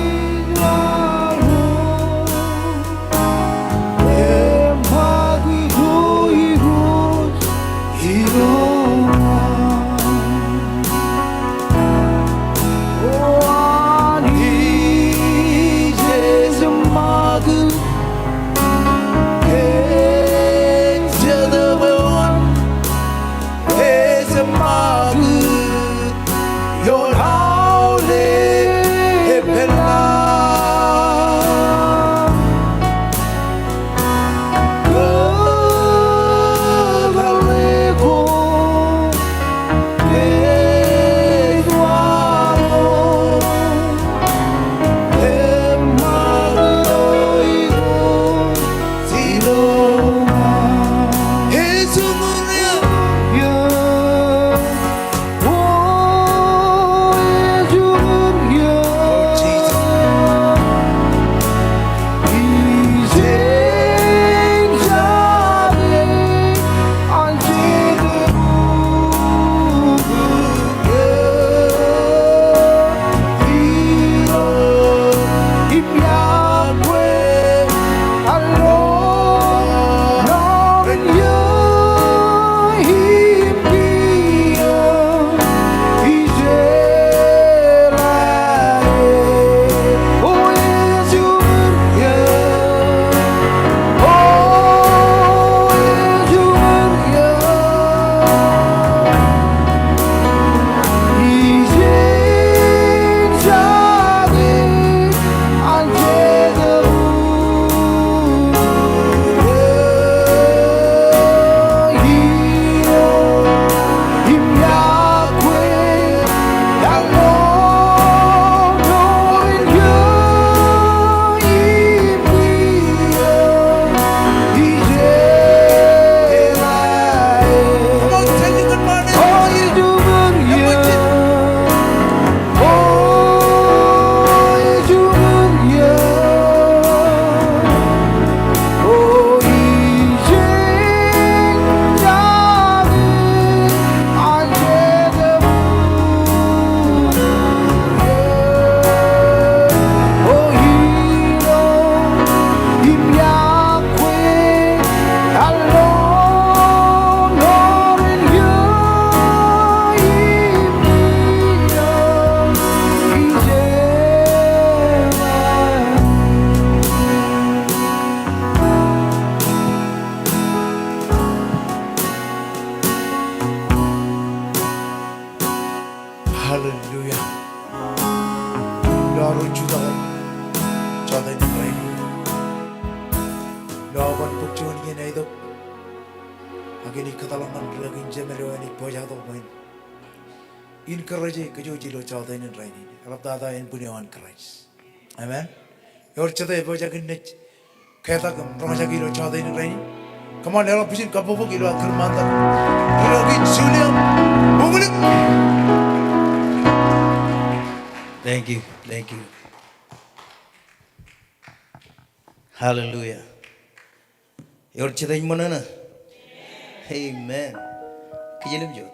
Ilo aō ban bōk juon iien aetok, ak inaaj kōtḷọk ñan rūkaki in jemed eo enaaj pojak tok bwe en encourage e kōj ilo jota in rainin. Eḷaptata en bwin eo an Kraist. Amen. Ewōr jete epojak in naaj ketak im roñjake ilo jota in rainin? Come on, leḷọk bwijin kabbokbok ilo aō kūrmaantak rūkaki in Julia Uñlik. Thank you. Thank you. Hallelujah. Ewōr jete ej ṃōṇōṇō? Amen. Kijenmej wōt.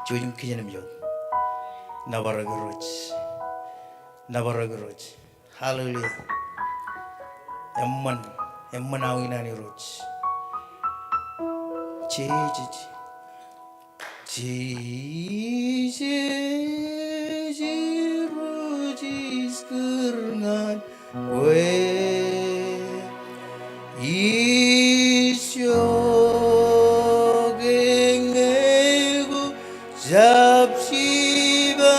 Jouj im kijenmej wōt. Nōbar eok Irooj. Nōbar eok Irooj. Hallelujah. Eṃṃan, eṃṃan aō in an Irooj. Jisōs. Jisōs Irooj ij kūr ñan kwe, ij jokwe ñe kwō jab jipañ.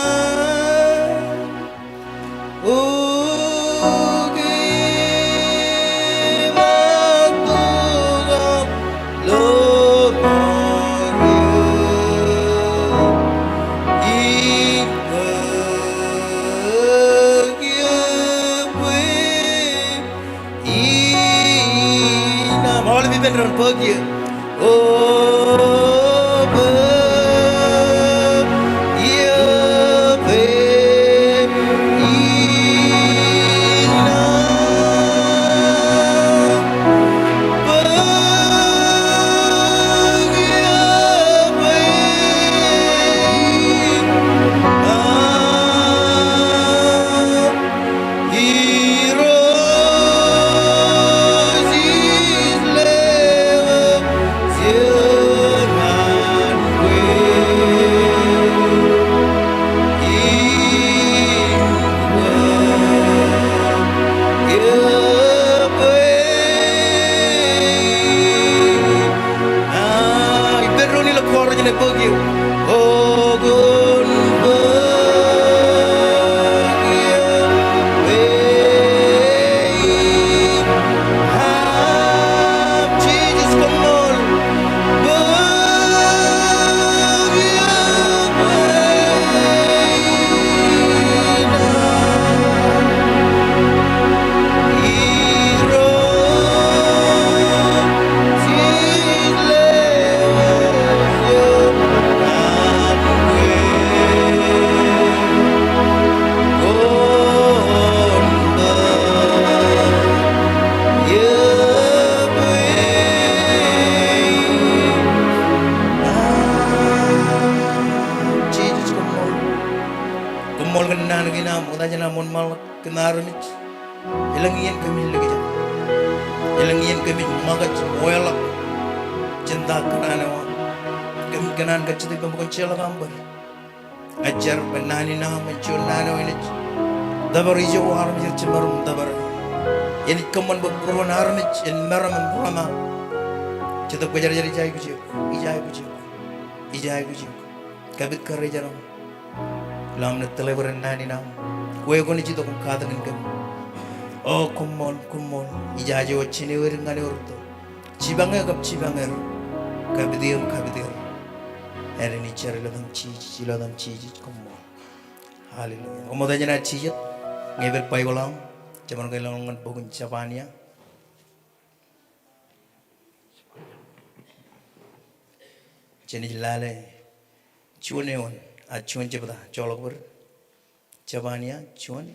Im aolep ippān doon, bōk eō. O, bōk eō, bōk eō, bōk eō, bōk eō. Jisōs, koṃṃool. Koṃṃool kōn naan kein aṃ, ṃokta jān aṃ wōnṃaanḷọk kōm armej. Elōñ iien kōmij likjab. Elōñ iien kōmij ṃōkaj, weḷọk jān ta kōṇaan eo aṃ. Kōmij kōṇaan kajjitōk bwe ṃōkaj jeorḷọk aṃ bōd. Ña ij jar bwe naan in aṃ en juon naan eo enaaj tōpar ijo armej rej jab maroñ in tōpare. Enaaj kōṃṃan bwe būruon armej en meram im ruwamaaṃ. Jetōb Kwōjarjar, ij aikuj eok, ij aikuj eok, ij aikuj eok. Kapit karijeran ilo aṃ naaj tōlebwe ren naan in aṃ. Kwe kwōnaaj itok im katakin kōm. O koṃṃool, koṃṃool. Ijaje wōt jān ewōr ñan ewōr rūtto. Jipañ eō kab jipañ er. Kapit eō im kapit er. Āindein ij jar ilo etaṃ Jisōs, ilo etaṃ Jisōs, koṃṃool. Hallelujah. Koṃṃool jān ad jijet. Ñe ej pād Baibōḷ aṃ, jeban ke ilo ñan bok in Jebania. Jenaaj lale juon eoon, a juon jebta, joḷọk bōd. Jebania juon.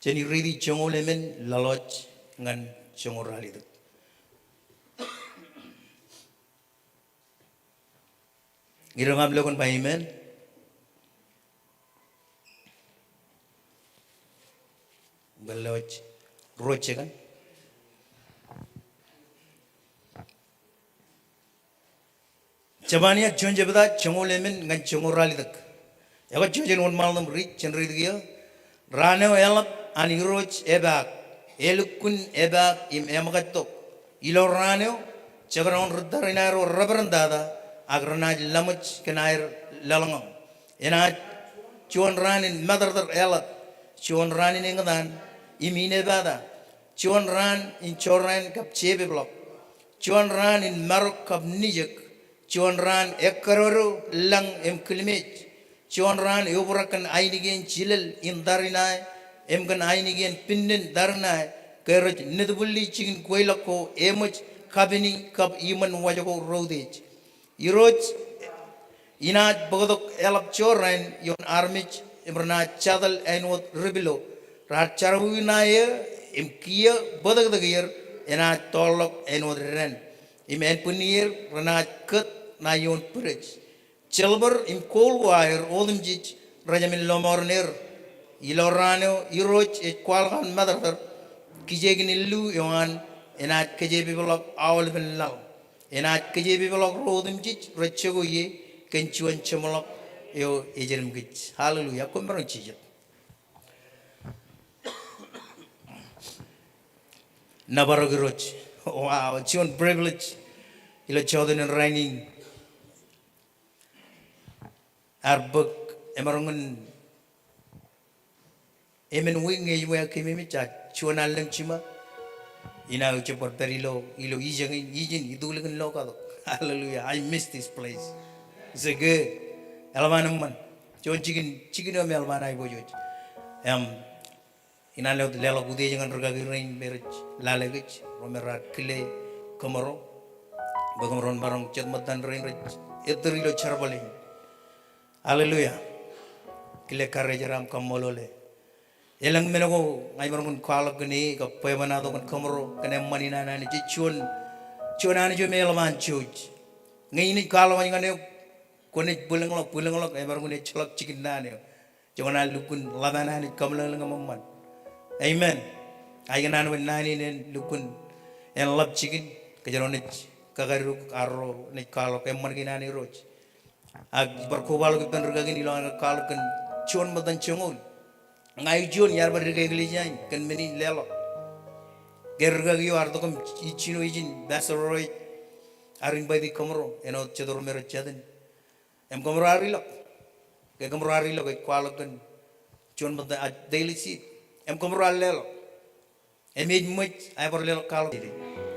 Jen riiti joñoul emān laḷḷọk ñan joñoul ralitōk. Iroñ aṃ lo kōn ba amen. Bwe lọk ruo jikin. Jebania juon jebta joñoul emān ñan joñoul ralitōk. Ekwe jen wōnṃaanḷọk im riit, jen riit kiiō. Raan eo eḷap an Irooj epaak, elukkuun epaak im eṃōkajtok. Ilo raan eo, jekdọọn ri tariṇae ro rej bōrōn tata, ak renaaj laṃōj kōn aer laḷñọñ. Enaaj juon raan in matōrtōr eḷap, juon raan in eñtaan im inepata, juon raan in jorrāān kab jepeplọk, juon raan in marok kab nijōk, juon raan ekkōdodo lañ im kilmej, juon raan eobrak kōn ainikien jilel in tariṇae im kōn ainikien pinnin tariṇae, ke rej nitbwilli jikin kweilọk ko eṃōj kapini kab iṃōn waj ko reutiej. Irooj, inaaj bōktok eḷap jorrāān ioon armej im renaaj jatōl āinwōt ri pilo. Raar jerọwiwi ṇae eō im kiiō bōtōktōkier enaaj tọọrḷọk āinwōt dān. Im ānbwinnier renaaj kōt ṇae ioon bwidej. Silver im gold ko aer otemjej rejāmin lọmọọren er. Ilo raan eo Irooj ej kwaḷọk an matōrtōr, kijeek in illu eo an enaaj kōjepeḷọk aolepen laḷ. Enaaj kōjepeḷọk ro otemjej rej jako ie kōn juon jeṃḷọk eo ej edim kōj. Hallelujah. Koṃ maroñ jijet. Nōbar eok Irooj. Wow, juon privilege ilo jota in rainin. Ear bōk, emaroñ in emān wiik ñe ij wā keememej, ak juon allōñ jiṃa, inaaj jab bar pād ilo, ilo ijeñin, ijin, itulikin lo katok. Hallelujah. I miss this place. It's so good. Eḷap an eṃṃan. Juon jikin, jikin eo me eḷap an aiboojoj. Im, inaaj leḷọk utiej ñan rikaki rein me rej lale kōj, ro me raar kile kōmro, bwe kōmro en maroñ jet ṃōttan rein rej ettōr ilo jerbal in. Hallelujah. Kile karijeraṃ, kaṃṃoolol e. Elōñ men ko ña ij maroñ in kwaḷọk kōn e kab bwebwenato kōn kōmro kōn eṃṃan in an Anij. Ej juon, juon Anij eo me eḷap an jouj. Ñe inaaj kwaḷọk ñan eok, kwōnaaj bwilōñḷọk, bwilōñḷọk, emaroñ in ejjeḷọk jikin naan eo. Joñan an lukkuun ḷap an Anij kōmeḷeḷeik im eṃṃan. Amen. Ak ikōṇaan bwe naan in en lukkuun en ḷap jikin, kōjro naaj kakadikdik arro naaj kwaḷọk eṃṃan kein an Irooj. Ak ij bar kobaḷọk ippān rikaki in ilo an kwaḷọk kōn juon ṃōttan joñoul. Ña ij juon iar bar dike eklejia in kōn men in leḷọk. Ke rikaki eo ear tok im ij jino ijin Pastor Roy ear invite kōmro āinwōt jet ro me rej jatin. Im kōmro ar ilọk. Ke kōmro ar ilọk ej kwaḷọk kōn juon ṃōttan, a, daily seed. Im kōmro ar leḷọk. Im ej ṃōj, a bar leḷọk kwaḷọk.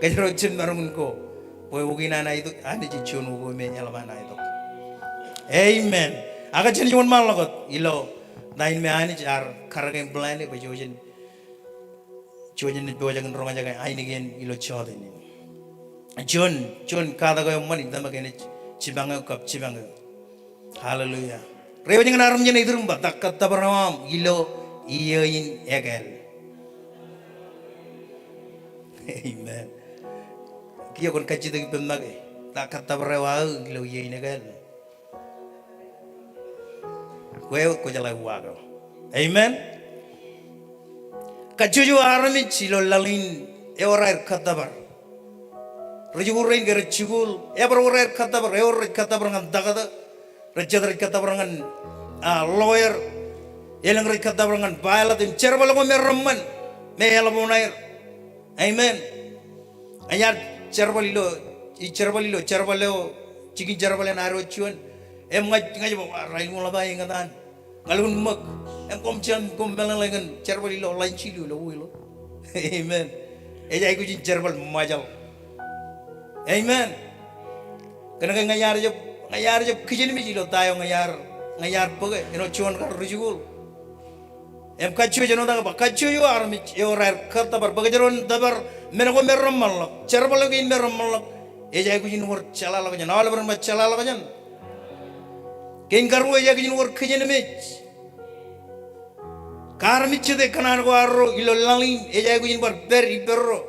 Kōjro jab maroñ in ko. Bwe wōt in an aetok, Anij ej juon wōt ko me eḷap an aetok. Amen. Ak jen juon ṃaanḷọk wōt ilo ta in me Anij ear karōk im plan e bwe jen, jen pojak in roñjake ainikien ilo jota in. Juon, juon katak eo eṃṃan in tōmak enaaj jipañ eok kab jipañ eok. Hallelujah. Reiwōj ñan armej eṇ itiruṃ ba, ta kōttōpar eo aṃ ilo iiō in ekāāl? Amen. Kiiō kwōn kajjitōk ippān make, ta kōttōpar eo aō ilo iiō in ekāāl? Kwe wōt kwō jeḷā uwaak eo. Amen. Kajjojo armej ilo laḷ in ewōr aer kōttōpar. Ri jikuuḷ rein ke rej jikuuḷ, ebar wōr aer kōttōpar, ewōr rej kōttōpar ñan taktō, rej jet rej kōttōpar ñan, a, lawyer, elōñ rej kōttōpar ñan pilot, im jerbal ko me reṃṃan, me eḷap oṇaer. Amen. Ña iar jerbal ilo, ij jerbal ilo, jerbal eo, jikin jerbal eṇ ad wōt juon. Im ña ij, ña ij ba, wa, raelukkuun ḷap aō eñtaan. Ña lukkuun ṃōk, im koṃ jen, koṃ meḷeḷe kōn jerbal ilo ḷain jilu ilo wheel eo. Amen. Ej aikuj in jerbal Ṃajeḷ. Amen. Kōnke ña iar jab, ña iar jab kijenmej ilo ta eo ña iar, ña iar bōke āinwōt juon kar ri jikuuḷ. Im kajjojo, āinwōt aō ba, kajjojo armej ewōr aer kōttōpar, bwe kōjro en tōpar men ko me reṃṃanḷọk, jerbal kein me reṃṃanḷọk, ej aikuj in wōr jeḷāḷọkjeṇ, aolep ren ba jeḷāḷọkjeṇ. Kein karuo, ej aikuj in wōr kijenmej. Ke armej jete kōṇaan ko arro ilo laḷ in, ej aikuj in bar pād ippārro.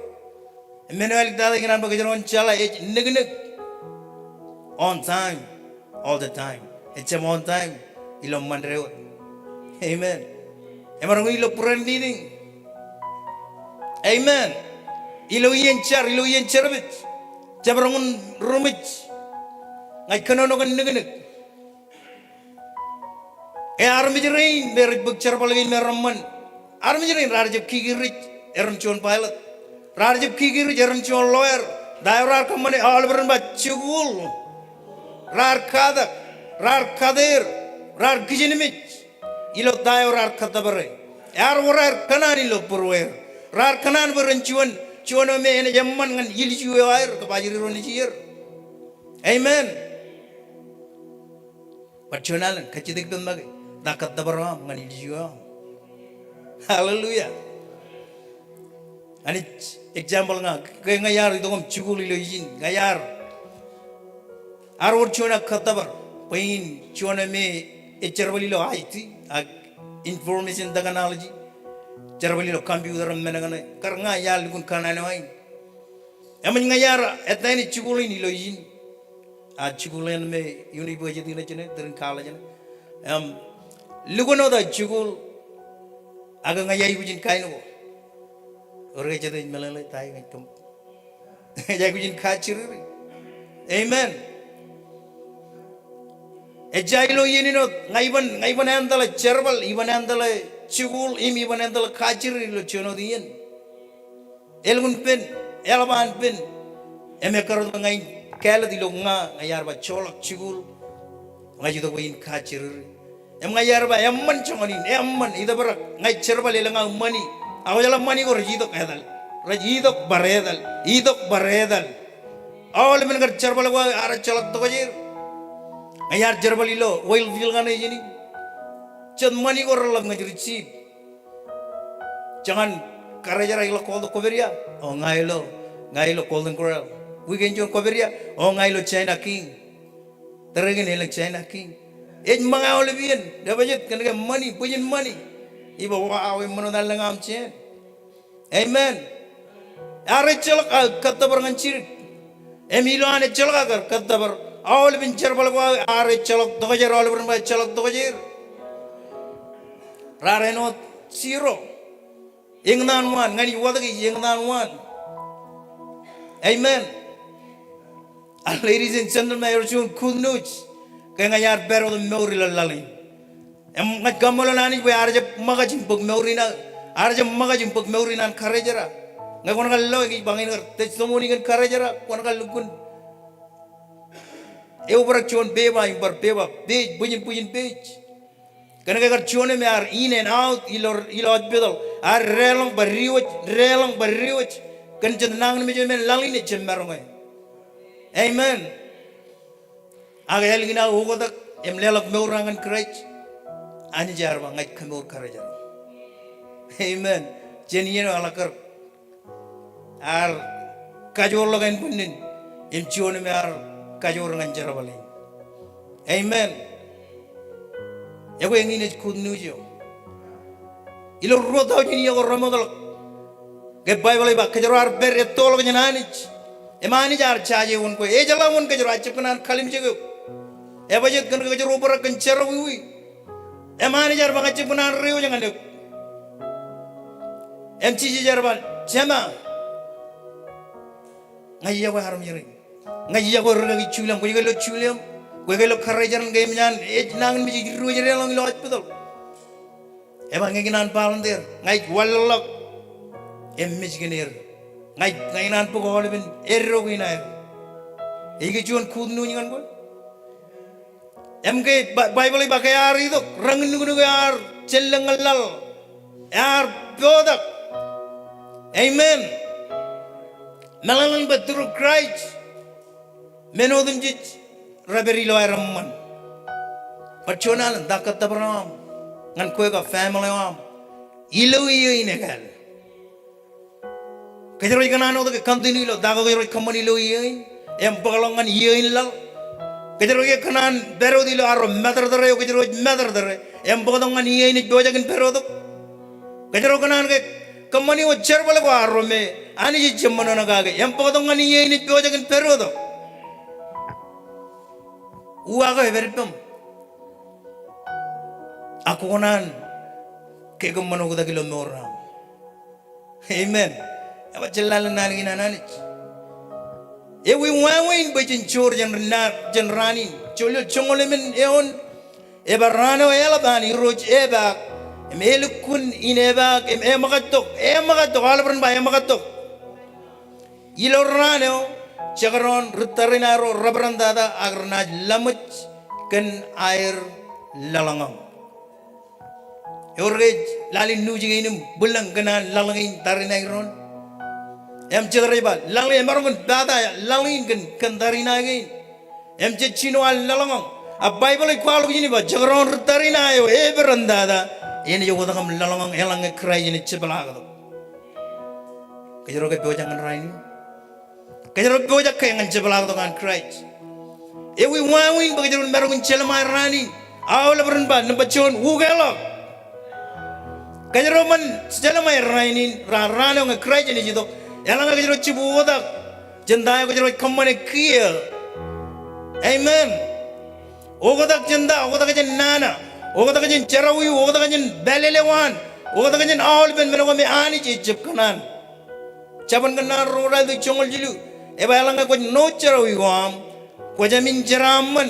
Men eo āliktata ikōṇaan bwe kōjro en jeḷā ej niknik. On time, all the time. Ejjab on time ilo Monday wōt. Amen. Emaroñ in ilo prayer meeting. Amen. Ilo iien jar, ilo iien jerbal. Jemaroñ in ruṃwij. Ña ij kōnono kōn niknik. Ke armej rein me rej bōk jerbal kein me reṃṃan, armej rein raar jab kiki rej erom juon pilot. Raar jab kiki rej erom juon lawyer. Ta eo raar kōṃṃane? Aolep ren ba jikuuḷ. raar katak, raar kateer, raar kijenmej ilo ta eo raar kōttōpare. Ear wōr aer kōṇaan ilo būrueer. Raar kōṇaan bwe ren juon, juon eo me enaaj eṃṃan ñan ilju eo aer kab ajri ro nejier. Amen. Bar juon alen, kajjitōk ippaṃ make ta kōttōpar eo aṃ ñan ilju eo aṃ. Hallelujah. Anij example ña, ke ña iar itok im jikuuḷ ilo ijin, ña iar, ear wōr juon aō kōttōpar bwe in juon eo me ej jerbal ilo I T ak information technology, jerbal ilo computer im men kaṇe. Kar ña iar lukkuun kōṇaan eo ain. Eṃōj ña iar ettā ṇe jikuuḷ in ilo ijin. A jikuuḷ eṇ me university ṇe jeṇe, tūrin college ṇe. Im, lukkuun wōt aō jikuuḷ, ak ña iaikuj in kain ko. Ewōr ke jet ej meḷeḷe ta eo ña ij kōṃ. Ej aikuj in kajjiriri. Amen. Ejja ilo iien in wōt, ña iban, ña iban āntaḷe jerbal, iban āntaḷe jikuuḷ, im iban āntaḷe kajjiriri ilo juon wōt iien. Elukkuun pen, eḷap an pen. Im ekkar wōt ña in kāālōt ilo ña, ña iar ba joḷọk jikuuḷ. Ña ij itok bwe in kajjiriri. Im ña iar ba eṃṃan joñan in, eṃṃan, itōprak, ña ij jerbal elōñ aō ṃani. Ak kwōjeḷā ṃani ko rej itok etal. Rej itok bar etal, itok bar etal. Aolepen kar jerbal ko aō ear ejjeḷọk tokjāer. Ña iar jerbal ilo oil field kaṇe ijin in. Jet ṃani ko reḷap ña ij receive. Joñan karijer eo ḷọk kọọte kwōpād ia? O ña ilo, ña ilo Golden Corral. Weekend juon kwōpād ia? O ña ilo China King. Tōre kein elōñ China King. Ej ṃōñā aolep iien, dāpājet kōnke ṃani, bwijin ṃani. Iba wa, eṃṃan wōt an lōñ aṃ jān. Amen. Ear ejjeḷọk aō kōttōpar ñan jidik. Im ilo an ejjeḷọk aō kōttōpar, aolepen jerbal ko aō ear ejjeḷọk tokjāer, aolepen rej ba ejjeḷọk tokjāer. Raar āinwōt zero. Eñtaan waan, ña ij watōki eñtaan waan. Amen. A ladies and gentlemen, ewōr juon good news. Ke ña iar pād wōt im mour ilo laḷ in. Im ña ij kaṃṃoolol Anij bwe ear jab ṃōkaj im bōk mour in aō. Ear jab ṃōkaj im bōk mour in an karijer eo. Ñe kwōn kar lo, ij ba ñe in kar testimony kōn karijer eo, kwōn kar lukkuun eobrak juon pepa im bar pepa page, bwijin bwijin page. Kōnke kar juon eo me ear in and out ilo, ilo hospital. Ear deḷọñ bar diwōj, deḷọñ bar diwōj. Kōn jet nañinmej eo me laḷ in ejjab maroñ e. Amen. Ak ālikin aō oktak im leḷọk mour eo ñan Kraist, Anij ear ba ña ij kamour karijer eo. Amen. Jān iien eo eḷak kar ear kajoor ḷọk ānbwinnin im juon eo me ear kajoor ñan jerbal in. Amen. Ekwe eñin ej good news eo. Ilo ruo thousand iiō ko remootḷọk, ke Baibōḷ ej ba kōjro ar pād ettoḷọk jān Anij. Im Anij ear jaje wōn kwe. Ejeḷā wōn kōjro, a jab kōṇaan kalimjek eok. Ebajjeet kōnke kōjro obrak kōn jerọwiwi. Im Anij ear ba ña jab kōṇaan diwōj ñan eok. Im Jisōs ear ba, Jema, ña ij yokwe armej rein. Ña ij yokwe ri kaki juliṃ. Kwōj ke lo juliṃ? Kwōj ke lo karijer in ke eṃōj an ej nañinmej ej diwōj deḷọñ ilo hospital? Eba ñe ikōṇaan volunteer, ña ij wanlōḷḷọk im mej kōn er. Ña ij, ña ikōṇaan bōk aolepen eddo kein aer. Ej ke juon good news ñan kwe? Im ke Ba-, Baibōḷ ej ba ke ear itok, reñin nuknuk eo ear jān lōñ ñan laḷ, ear potak. Amen. Meḷeḷein bwe through Christ, men otemjej rej pād ilo aer eṃṃan. Bar juon alen, ta kōttōpar eo aṃ ñan kwe kab family eo aṃ ilo iiō in ekāāl? Kōjro ej kōṇaan wōt ke continue ilo ta ko kōjro ej kōṃṃani ilo iiō in im bōkḷọk ñan iiō in laḷ? Kōjro ke kōṇaan pād wōt ilo arro matōrtōr eo kōjro ej matōrtōre im bōktok ñan iiō in ej pojak in pād wōt? Kōjro kōṇaan ke kōṃṃani wōt jerbal ko arro me Anij ej jab ṃōṇōṇō kake im bōktok ñan iiō in ej pojak in pād wōt? Uwaak eo ej pād ippaṃ. Ak kwō kōṇaan kōṃṃan oktak ilo mour eo aṃ. Amen. Eba jen lale naan kein an Anij. Ewi wāween bwe jen joor jān raan, jān raan in? Joel joñoul emān eoon. Eba raan eo eḷap an Irooj epaak im elukkuun in epaak im eṃōkajtok, eṃōkajtok, aolep ren ba eṃōkajtok. Ilo raan eo, jekdọọn ri tariṇae ro rebrandata ak renaaj laṃōj kōn aer laḷọñọñ. Ewōr ke ej lale nuuj kein im bwilōñ kōn an laḷ kein tariṇae doon? Im jet rej ba laḷ, emaroñ kōn pata laḷ in kōn, kōn tariṇae kein. Im jej jino an laḷọñọñ. A Baibōḷ ej kwaḷọk ijin im ba jekdọọn ri tariṇae eo ebrandata enaaj oktak im laḷọñọñ eḷaññe Kraist enaaj jepḷaaktok. Kōjro ke pojak ñan rainin? Kōjro pojak ke ñan jepḷaaktok an Kraist? Ewi wāween bwe kōjro maroñ in jelṃae rainin? Aolep ren ba, nōṃba juon, ukeḷọk. Kōjro ban jelṃae rainin, ra-, raan eo ñe Kraist enaaj itok, eḷaññe kōjro jab oktak jān ta eo kōjro ej kōṃṃane kiiō. Amen. Oktak jān ta, oktak jān nana, oktak jān jerọwiwi, oktak jān pālele waan, oktak jān aolepen men ko me Anij ejab kōṇaan. Jabōn Kōnnaan roñoul ralitōk joñoul jilu, ej ba eḷaññe kwōj ṇo jerọwiwi ko aṃ, kwō jāmin jeraaṃṃan.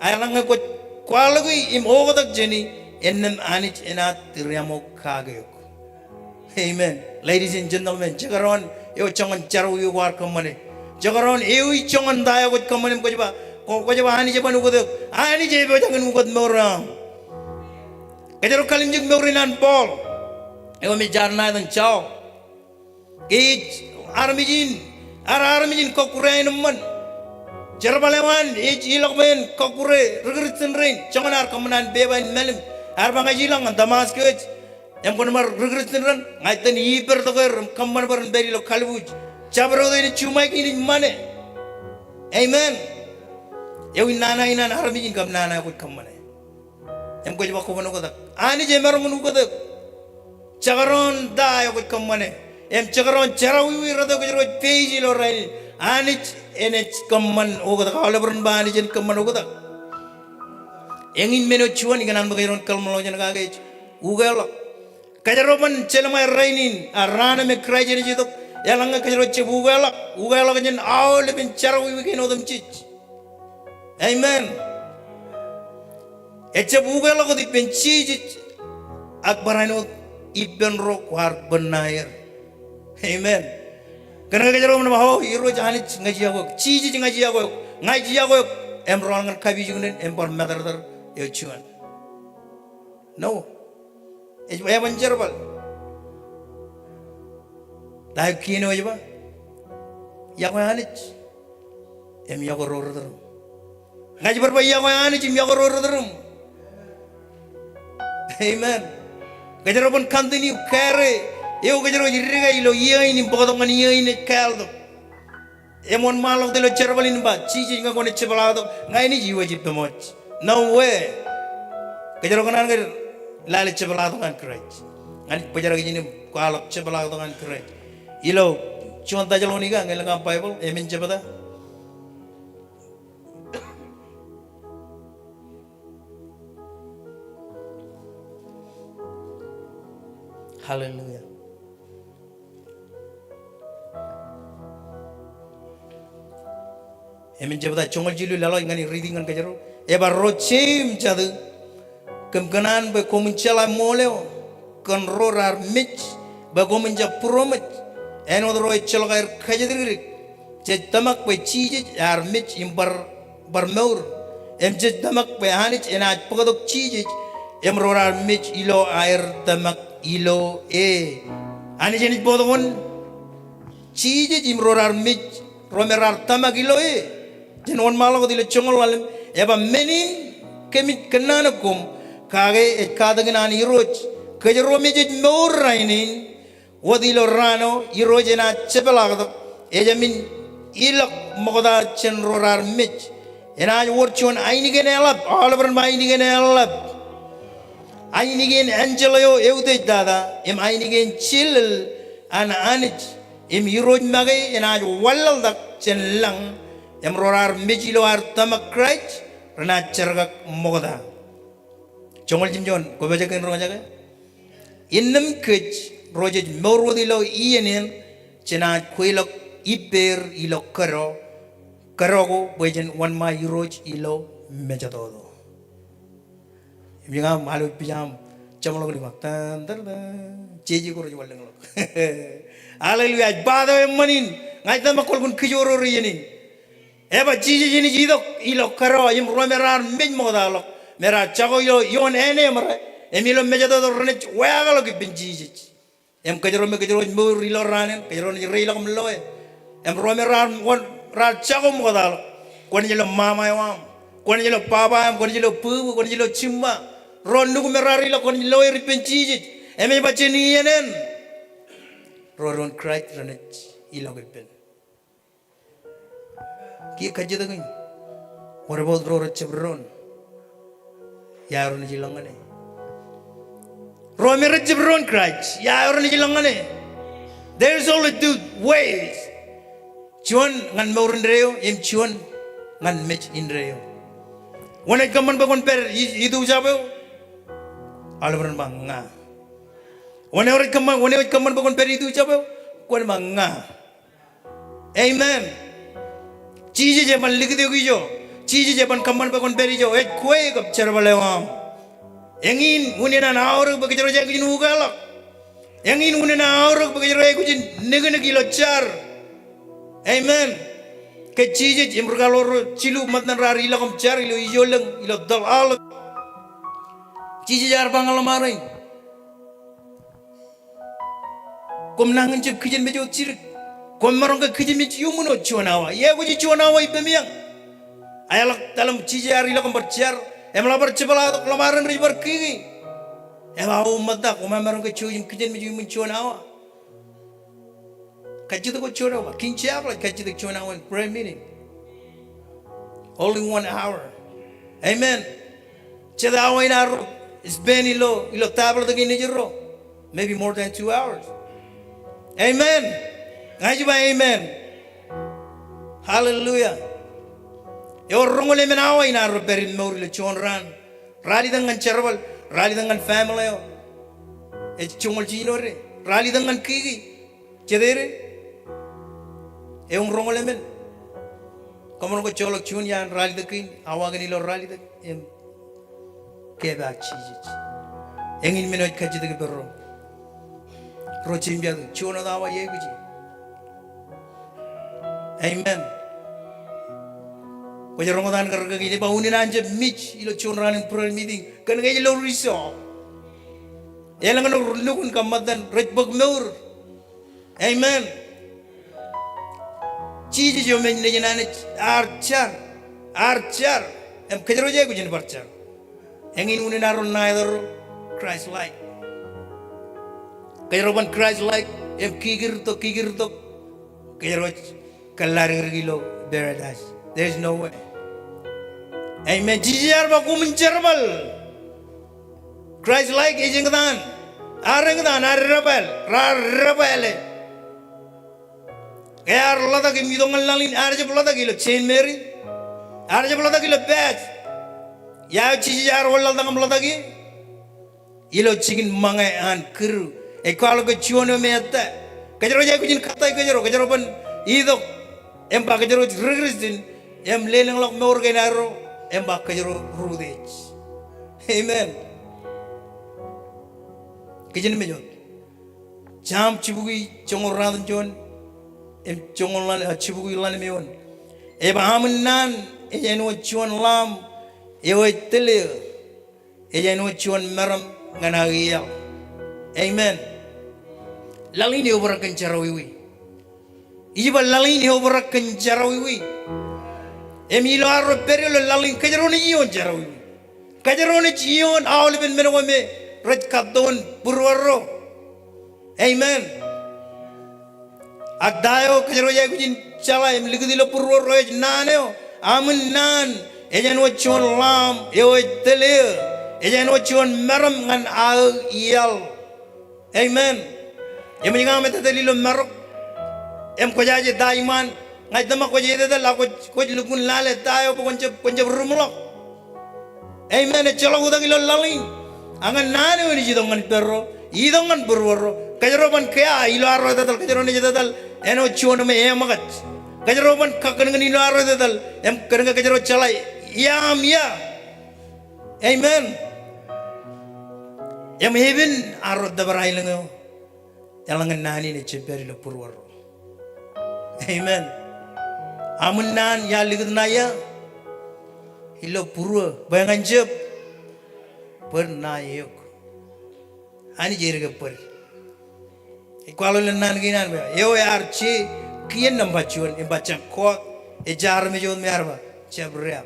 A eḷaññe kwōj kwaḷọki im oktak jāni, innām Anij enaaj tūriaṃo kake eok. Amen. Ladies and gentlemen, jekdọọn eo joñan jerọwiwi kwaar kōṃṃane. Jekdọọn ewi joñan ta eo kwōj kōṃṃane im kwōj ba, kwō-, kwōj ba Anij eban ukōt eok. Anij epojak in ukōt mour eo aṃ. Kōjro kallimjek mour in an Paul eo me jaar ṇa etaṃ Saul. Ke ej armej in, ear armej in kọkkure aenōṃṃan. Jerbal eo an ej ilọk bwe en kọkkure ri Kristian rein. Joñan ear kōṃṃan an pepa in mālim, ear ba ña ij ilọk ñan Damascus im kwōn ṃar ri Kristian raṇ, ña itōn ippān tok er im kōṃṃan bwe ren pād ilo kalbuuj. Jabdewōt enaaj juṃae kiin ej ṃane. Amen. Ewi nana in an armej in kab nana eo kwōj kōṃṃane? Im kwōj ba kwōban oktak. Anij emaroñ in ukōt eok. Jekdọọn ta eo kwōj kōṃṃane im jekdọọn jerọwiwi rot eo kōjro ej face ilo rainin, Anij enaaj kōṃṃan oktak. Aolep ren ba Anij en kōṃṃan oktak. Eñin men eo juon ikōṇaan bwe kōjro en kōḷmānḷọkjeṇ kake ej ukeḷọk. Kōjro ban jelṃae rainin, a raan eo me Kraist enaaj itok, eḷaññe kōjro jab ukeḷọk, ukeḷọk jān aolepen jerọwiwi kein otemjej. Amen. Ejab ukeḷọk wōt ippān Jisōs ak barāinwōt ippān ro kwaar bōnnaer. Amen. Kōn ke kōjro eṃṃan ba, o, Irooj Anij ña ij yokwe eok, Jisōs ña ij yokwe eok, ña ij yokwe eok, im rọọl ñan kapijuknen im bar matōrtōr eo juon. No. Ej, eban jerbal. Ta eo kien eo ej ba? Yokwe Anij im yokwe ro ri tūriṃ. Ña ij bar ba yokwe Anij im yokwe ro ri tūriṃ. Amen. Kōjro ban continue carry eo kōjro ej dike ilo iiō in im bōktok ñan iiō in ej kāāltok. Im wōnṃaanḷọk wōt ilo jerbal in im ba, Jisōs ñe kwōnaaj jepḷaaktok, ña inaaj iwōj ippemwōj. No way. Kōjro kōṇaan kōn lale jepḷaaktok an Kraist. Ña ij bōjrak ijin im kwaḷọk jepḷaaktok an Kraist. Ilo juon Tessalonika, ñe elōñ aṃ Baibōḷ, emān jebta. Hallelujah. Emān jebta joñoul jilu, laḷ eo ña ij riiti ñan kōjro. Ej ba, ro jeim jatū, kōm kōṇaan bwe koṃwin jeḷā ṃool eo kōn ro raar mej bwe koṃwin jab būroṃōj āinwōt ro ejjeḷọk aer kajatdikdik. Jej tōmak bwe Jisōs ear mej im bar, bar mour. Im jej tōmak bwe Anij enaaj bōktok Jisōs im ro raar mej ilo aer tōmak ilo e. Anij enaaj bōktok wōn? Jisōs im ro raar mej, ro me raar tōmak ilo e. Jen wōnṃaanḷọk wōt ilo joñoul ḷalem, ej ba, men in kōmij kōnnaan koṃ, kake ej katakin an Irooj. Kōjro me jej mour rainin, wōt ilo raan eo Irooj enaaj jepḷaaktok, ejāmin ilọk ṃokta jān ro raar mej. Enaaj wōr juon ainikien eḷap, aolep ren ba ainikien eḷap. Ainikien enjeḷ eo eutiej tata, im ainikien jilel an Anij, im Irooj make enaaj wanlaḷtak jān lañ, im ro raar mej ilo aer tōmak Kraist, renaaj jerkak ṃokta. Joñoul jimjuon, kwō pojak in roñjake? Innām kōj ro jej mour wōt ilo iien in, jenaaj kweilọk ippāer ilo kōdọ, kōdọ ko bwe jen wōnṃae Irooj ilo mejatoto. Im ij ña ṃaal wōj pija aṃ jeṃḷọkin im ba, "Tōn, tōn, tōn." Jeje ko rej wanlōñḷọk. Hallelujah. Ej ba tok eṃṃan in. Ña ij tōmak kwaḷọk kōn kōj ro rej iien in. Ej ba Jisōs enaaj itok ilo kōdọ im ro me raar mej ṃoktaḷọk, me raar jako ilo ioon āne eṃōrā, im ilo mejatoto renaaj weaḷọk ippān Jisōs. Im kōjro me kōjro ej mour ilo raan in, kōjro naaj reiḷọk im loe. Im ro me raar, raar jako ṃoktaḷọk, kwōnaaj lo mama eo aṃ, kwōnaaj lo baba eo aṃ, kwōnaaj lo bōbō, kwōnaaj lo jiṃṃa. Ro nukū me raar ilọk kwōnaaj loe er ippān Jisōs. Im ej ba jān iien in, ro doon Kraist renaaj ilọk ippān. Kiiō kajjitōk in. What about ro rejjab doon? Ia eo renaaj ilọk ñan e? Ro me rejjab doon Kraist, ia eo renaaj ilọk ñan e? There is only two ways. Juon ñan mour indeeo, im juon ñan mej indeeo. Wōn ej kōṃṃan bwe kwōn pād i-, itujab eo? Aolep ren ba ña. Wōn eo rej kōṃṃan, wōn eo ej kōṃṃan bwe kwōn pād itujab eo? Kwōn ba ña. Amen. Jisōs eban likūt eok ijo. Jisōs eban kōṃṃan bwe kwōn pād ijo. Ej kwe kab jerbal eo aṃ. Eñin unin an aorōk bwe kōjro ej aikuj in ukeḷọk. Eñin unin an aorōk bwe kōjro ej aikuj in niknik ilo jar. Amen. Ke Jisōs im ri kaḷoor ro jilu ṃōttan raar ilọk im jar ilo ijo lōñ, ilo tōl aolep. Jisōs ear ba ñan ḷōṃaro in, koṃ nañinjab kijenmej wōt jidik. Koṃ maroñ ke kijenmej iuṃwin wōt juon awa. Iọkwe, juon awa ippāmi eñ. Eḷak etal im Jisōs ear ilọk im bar jar. Im ḷak bar jepḷaaktok, ḷōṃaro in rej bar kiki. Im aō ṃōtta, koṃ maroñ ke jouj im kijenmej iuṃwin juon awa? Kajjitōk wōt juon awa. Kiiñ jeak ḷọk kajjitōk juon awa in prayer meeting. Only one hour. Amen. Jet awa in arro spend ilo, ilo tablet kein nejirro. Maybe more than two hours. Amen. Ña ij ba amen. Hallelujah. Ewōr roñoul emān awa in arro pād im mour ilo juon raan. Ralitōk ñan jerbal, ralitōk ñan family eo. Ej joñoul jiljino de. Ralitōk ñan kiki. Jete de? Eoñ roñoul emān. Koṃ maroñ ke joḷọk juon iaan ralitōk kein, awa kein ilo ralitōk, im kepaak Jisōs. Eñin men eo ej kajjitōk ippārro. Ro jeimpatiō, juon wōt awa iọkwe. Amen. Kwōj roñoul an kar kaki ej ba unin an jab mej ilo juon raan in prayer meeting. Kōn ke ej lo resolve. Elōñ ṇe lukkuun kab ṃōttan rej bōk mour. Amen. Jisōs eo me ej Nejin Anij ear jar, ear jar. Im kōjro ej aikuj in bar jar. Eñin unin arro ṇa etal ro Christ-like. Kōjro ban Christ-like im kikirtok, kikirtok, kōjro ej kōlladik ilo paradise. There is no way. Amen. Jisōs ear ba koṃwin jerbal. Christ-like ej eñtaan. Ear eñtaan, ear debwāāl, raar debwāāle. Ear ḷotak im itok ñan laḷ in, ear jab ḷotak ilo Saint Mary. Ear jab ḷotak ilo pād. Ia eo Jisōs ear wanlaḷtak im ḷotak ie? Ilo jikin ṃōñā an kidu. Ej kwaḷọk ke juon eo me ettā. Kōjro ej aikuj in kōttāik kōjro, kōjro ban itok im ba kōjro ri Kristian, im lelōñḷọk mour kein arro, im ba kōjro ri Utiej. Amen. Kijenmej wōt. Sam jibukwi joñoul ruatimjuon, im joñoul ḷalem, ah, jibukwi ḷalem eoon. Ej ba aṃ naan, ej āinwōt juon lamb eo ej tōl eō. Ej āinwōt juon meram ñan aō iaḷ. Amen. Laḷ in eobrak kōn jerọwiwi. Ij ba laḷ in eobrak kōn jerọwiwi. Im ilo arro pād ilo laḷ in kōjro naaj ioon jerọwiwi. Kōjro naaj ioon aolepen men ko me rej kattoon būruorro. Amen. Ak ta eo kōjro ej aikuj in jeḷā im likūt ilo būruorro ej naan eo. Aṃ naan ej āinwōt juon lamb eo ej tōl eō. Ej āinwōt juon meram ñan aō iaḷ. Amen. Eṃōj ña aṃ etetal ilo marok im kwōjaje ta iṃaan. Ña ij tōmak kwōj etetal ak kwōj, kwōj lukkuun lale ta eo bwe kwōn jab, kwōn jab ruṃḷọk. Amen. Ejjeḷọk oktak ilo laḷ in. Ak ñan naan eo enaaj itok ñan ippārro, itok ñan būruorro. Kōjro ban kea ilo arro etetal, kōjro naaj etetal āinwōt juon eo me eṃōkaj. Kōjro ban kakkōnkan ilo arro etetal im kōnke kōjro jeḷā ia aṃ ia. Amen. Im heaven ear ro tōpar aelōñ eo eḷaññe naan in ejjab pād ilo būruō ro. Amen. Aṃ naan iar likūt ṇae ia ilo būruō bwe ñan jab bōd ṇae eok. Anij edik bōd. Ej kwaḷọk ilo naan kein an bwe eo ear je kien nōṃba juon im ba jab koot, ej armej wōt me ear ba jab riab.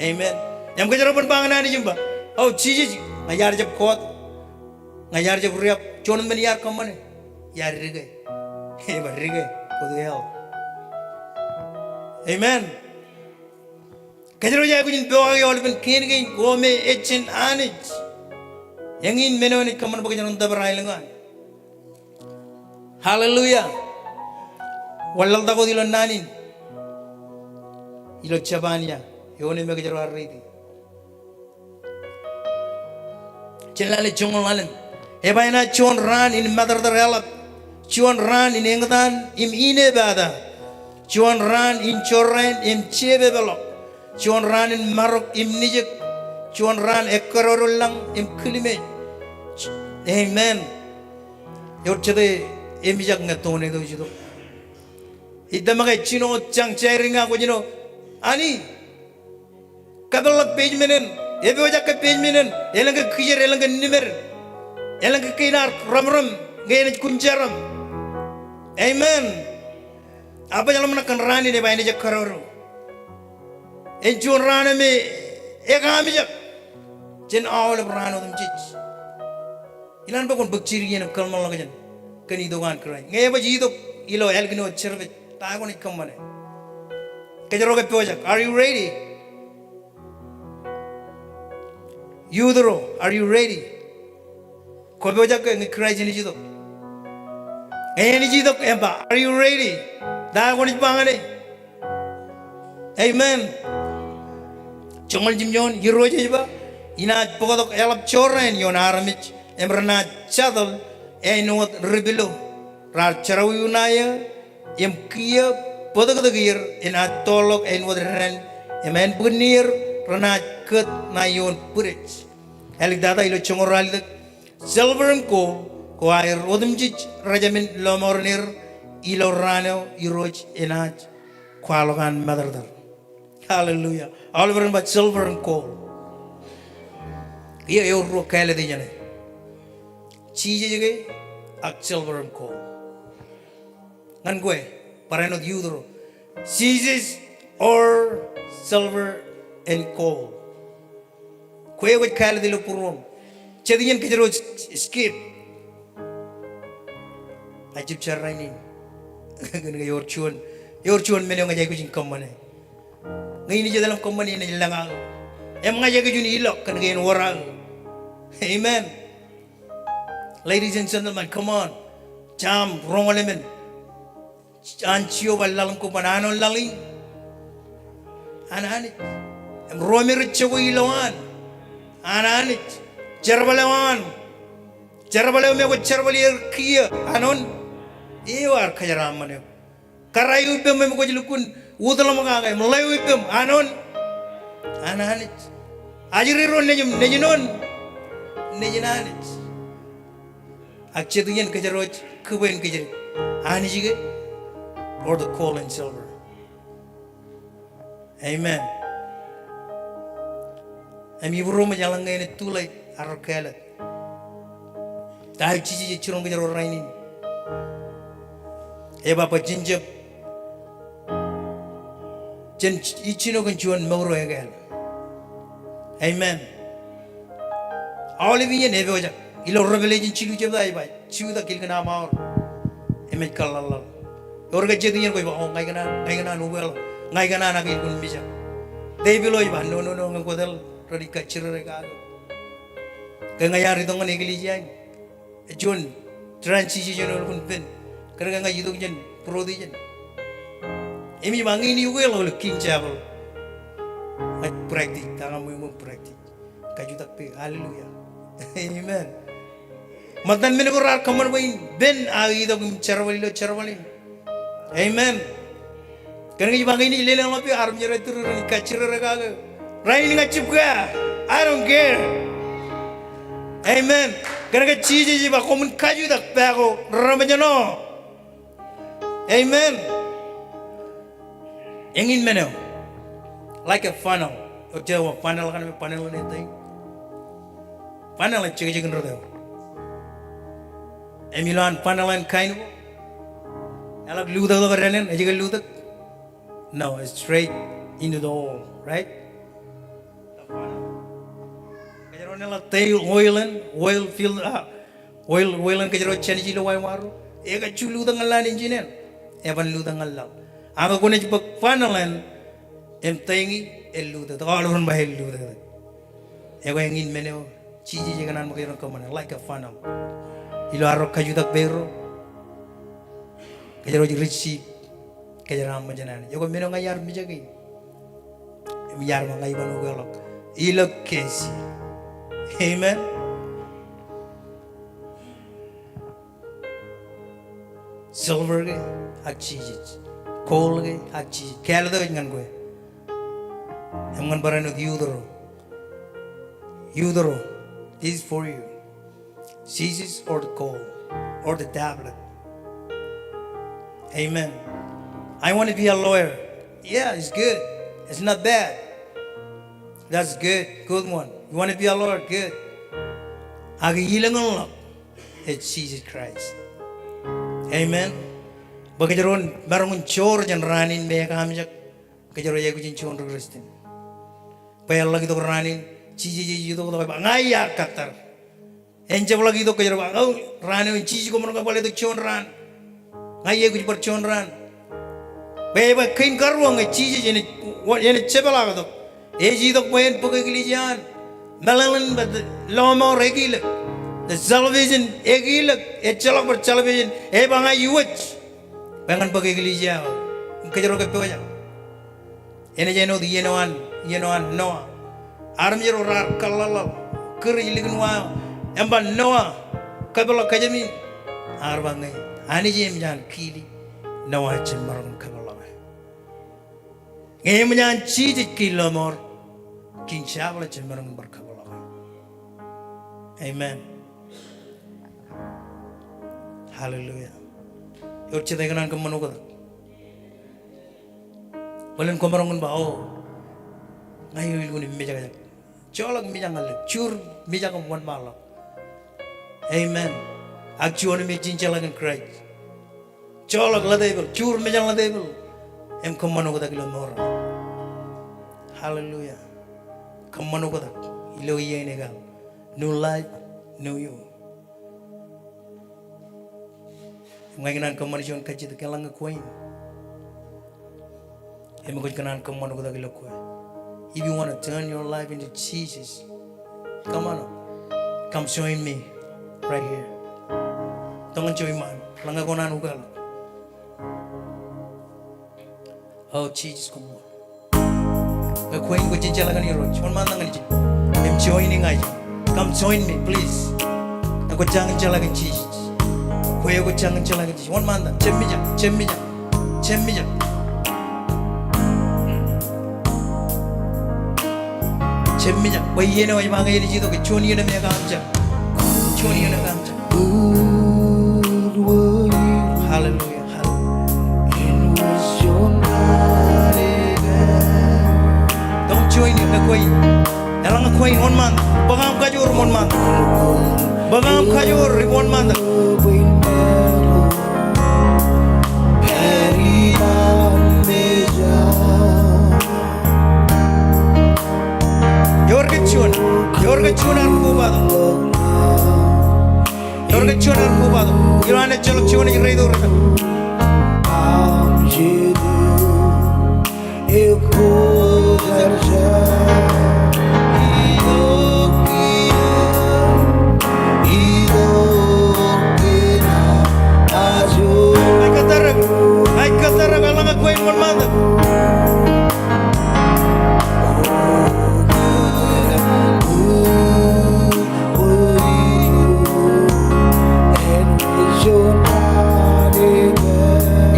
Amen. Im kōjro ban ba ñan Anij im ba, O Jisōs, ña iar jab koot, ña iar jab riab. Juon men iar kōṃṃane, iar dike. Ej ba dike, go to hell. Amen. Kōjro ej aikuj in pokake aolepen kien kein ko me ejjab Anij. Eñin men eo enaaj kōṃṃan bwe kōjro en tōpar aelōñ eo an. Hallelujah. Wanlaḷtak wōt ilo naan in ilo Jepania eo ṇe me kōjro ar reiti. Jen lale joñoul ḷalem. Ej ba enaaj juon raan in matōrtōr eḷap, juon raan in eñtaan im inepata, juon raan in jorrāān im jepepeḷḷọk, juon raan in marok im nijek, juon raan ekkōdodo lañ im kilmej. Amen. Ewōr jete emijak ñe tornado ej itok. Itōmak ej jino jañ jairin ña kwōj jino, Ani, kapeḷḷọk basement in, epojak ke basement in, elōñ ke kijer, elōñ ke nimer, elōñ ke kein ar rōmrōm ñe enaaj kunjeram. Amen. Ak baj ḷōmṇak kōn raan in ej ba enaaj ekkōdodo. Ej juon raan eo me ekaamijak jān aolep raan otemjej. Ilowaan bwe kwōn bōk jidik iien im kōḷmānḷọkjeṇ kōn itok an Kraist. Ñe ebaj itok ilo ālikin eo jerbal, ta eo kwōnaaj kōṃṃane? Kōjro ke pojak, are you ready? Youth ro, are you ready? Kwō pojak ke ñe Kraist enaaj itok? Ñe enaaj itok, ej ba, are you ready? Ta eo kwōnaaj ba ñan e? Amen. Joñoul jimjuon, Irooj ej ba, inaaj bōktok eḷap jorrāān ioon armej, im renaaj jatōḷ āinwōt ri pilo, raar jerọwiwi ṇae eō, im kiiō bōtōktōk er enaaj toorḷọk āinwōt dān, im ānbwinnier renaaj kōt ṇae ioon bwidej. Āliktata ilo joñoul ralitōk, silver im gold ko aer otemjej rejāmin lọmọọren er ilo raan eo Irooj enaaj kwaḷọk an matōrtōr. Hallelujah. Aolep ren ba silver and gold. Kiiō ewōr ruo kāālōt ijeṇe. Jisōs ke ak silver and gold? Ñan kwe, barāinwōt youth ro. Jisōs or silver and gold? Kwe kwōj kāālōt ilo būruōṃ? Jet iien kōjro skip. Ij jab jar rainin. Kōn ke ewōr juon, ewōr juon men eo ña ij aikuj in kōṃṃane. Ñe in ij etal im kōṃṃane, enaaj lōñ aō. Im ña ij aikuj in ilọk kōn ke en wōr aō. Amen. Ladies and gentlemen, come on. Sam roñoul emān. An Jeova laḷ im kobban, an laḷ in an Anij. Im ro me rej jokwe ilowaan an Anij. Jerbal eo an. Jerbal eo me kwōj jerbal er kiiō, an eo ear kōjeraaṃṃan eok. Kōrā eo ippem im kwōj lukkuun utḷọk kake im ḷeo ippem, an eo? An Anij. Ajri ro nejin, nejin eo? Nejin Anij. Ak jet iien kōjro ej kipween kōjro, Anij ke or the gold and silver? Amen. Im ibūroṃōj eḷaññe enaaj too late, arro kāālōt. Ta eo Jisōs ej jiroñ kōjro rainin? Ej ba bwe jen jab, jen ijjino kōn juon mour eo ekāāl. Amen. Aolep iien epojak. Ilo Revelation jilu jebta ej ba, jutak ilikin aṃ aor im ej kōḷḷaḷḷaḷ. Ewōr ke jet iien kwōj ba, O, ña ikōṇaan, ña ikōṇaan ukeḷọk, ña ikōṇaan ak ilukkuun mijak. Devil eo ej ba, No, no, no, ñe kwō etal renaaj kajjirere kake. Ke ña iar itok ñan eklejia in, ej juon transition eo elukkuun pen. Kōnke ña ij itok jān būrotijeṇ. Im ij ba ñe in ukeḷọk ilo King Chapel, ña ij practice, ta ña ṃweeṃ practice. Kajutak peiṃ. Hallelujah. Amen. Ṃōttan men ko raar kōṃṃan bwe in pen aō itok im jerbal ilo jerbal in. Amen. Kōnke ij ba ñe in ij lelōñḷọk peiṃ, armej ro rej tūrū, renaaj kajjirere kake. Rainin ña ij jibukwi. I don't care. Amen. Kōnke Jisōs ej ba koṃwin kajutak pā ko reṃōjṇọ. Amen. Eñin men eo. Like a funnel. Eo ej funnel kaṇ, funnel in a thing. Funnel ej jekjekin rot eo. Im ilo an funnel in kain ko, eḷak lutōk tok dān in, ej ke lutōk? No, it's straight into the hole, right? Kōjro en eḷak tail oil in, oil fill, ah, oil, oil in kōjro jānij ilo wāween ro. Ekajju lutōk ñan laḷ in engine in. Eban lutōk ñan laḷ. Ak kwōnaaj bōk funnel in, im thing in, elutōk. Aolep ren ba elutōk. Ekwe eñin men eo Jisōs ej kōṇaan bwe kōjro en kōṃṃane, like a funnel. Ilo arro kajutak peiṃ ro, kōjro ej receive kōjeraaṃṃan jān Anij. Ekwe men eo ña iar mijak e, im iar ba ña iban ukeḷọk ilo case. Amen. Silver ke ak Jisōs. Gold ke ak Jisōs. Kāālōt eo ej ñan kwe. Im ñan barāinwōt youth ro. Youth ro. This is for you. Jisōs or the gold or the tablet. Amen. I want to be a lawyer. Yeah, it's good. It's not bad. That's good. Good one. You want to be a lawyer? Good. Ak ilōñḷọk ej Jisōs Kraist. Amen. Bwe kōjro en maroñ in joor jān raan in me ekaamjak kōjro aikuj in juon ri Kristian. Bwe eḷak itok raan in, Jisōs ej itok tok, ej ba, ña iar kōttar. En jab ḷak itok kōjro ba, o, raan eo en Jisōs koṃ maroñ ke bar itok juon raan. Ña iaikuj bar juon raan. Bwe ej ba kein karuo ñe Jisōs enaaj, enaaj jepḷaaktok. Ej itok bwe en bōk eklejia an. Meḷeḷein bwe lọmọọr ekilōk. The salvation ekilōk. Ejjeḷọk bar salvation. Ej ba ña iwōj bwe ñan bōk eklejia eo. Im kōjro ke pojak. Enaaj āinwōt iien eo an, iien eo an Noah. Armej ro raar kōḷḷaḷḷaḷ, kūr ej likin wa eo. Im ba Noah, kōpeḷḷọk kōjām in. Ear ba ñe Anij eṃōj an kili, Noah ejjab maroñ in kōpeḷḷọk e. Ñe eṃōj an Jisōs kil lọmọọr, kōn jabḷọk ejjab maroñ in bar kōpeḷḷọk e. Amen. Hallelujah. Ewōr jet ekōṇaan kōṃṃan oktak. Bōlen kwōmaroñ in ba, o, ña eo ilukkuun im mijak eo. Joḷọk mijak ñan ḷọk, jur mijak im wōnṃaanḷọk. Amen. Ak juon im ej ijin jeḷā kōn Kraist. Joḷọk ḷōtepel, jur mejān ḷōtepel. Im kōṃṃan oktak ilo mour. Hallelujah. Kōṃṃan oktak ilo iien ekāāl. New life, new you. Im ña ikōṇaan kōṃṃane juon kajjitōk, eḷaññe kwe in, im kwōj kōṇaan kōṃṃan oktak ilo kwe. If you want to turn your life into Jesus, come on up. Come join me right here. Tok ñan join ṃaan, eḷaññe kwō naan ukeḷọk. O Jisōs, koṃṃool. Ñe kwe in kwōj jen jeḷā kōn Irooj, wōnṃaantak ñan ijin im join e ña ijin. Come join me, please. Ñe kwōj jañin jeḷā kōn Jisōs, kwe eo kwōj jañin jeḷā kōn Jisōs, wōnṃaantak, jab mijak, jab mijak, jab mijak. Jab mijak, bwe iien eo ej ba ñe enaaj itok, juon iien eo me ekaamjak. Juon iien eo ekaamjak. Hallelujah, hallelujah. Tok join e, ñe kwe in. Eḷaññe kwe in, wōnṃaantak. Bōk aṃ kajoor im wōnṃaantak. Bōk aṃ kajoor im wōnṃaantak. Ewōr ke juon, ewōr ke juon ear kobatok. Ewōr ke juon ear kobatok. Ilo an ejjeḷọk juon ej reitok rej ba, ña ij kōttar eok, ña ij kōttar eok, eḷaññe kwe in wōnṃaantak.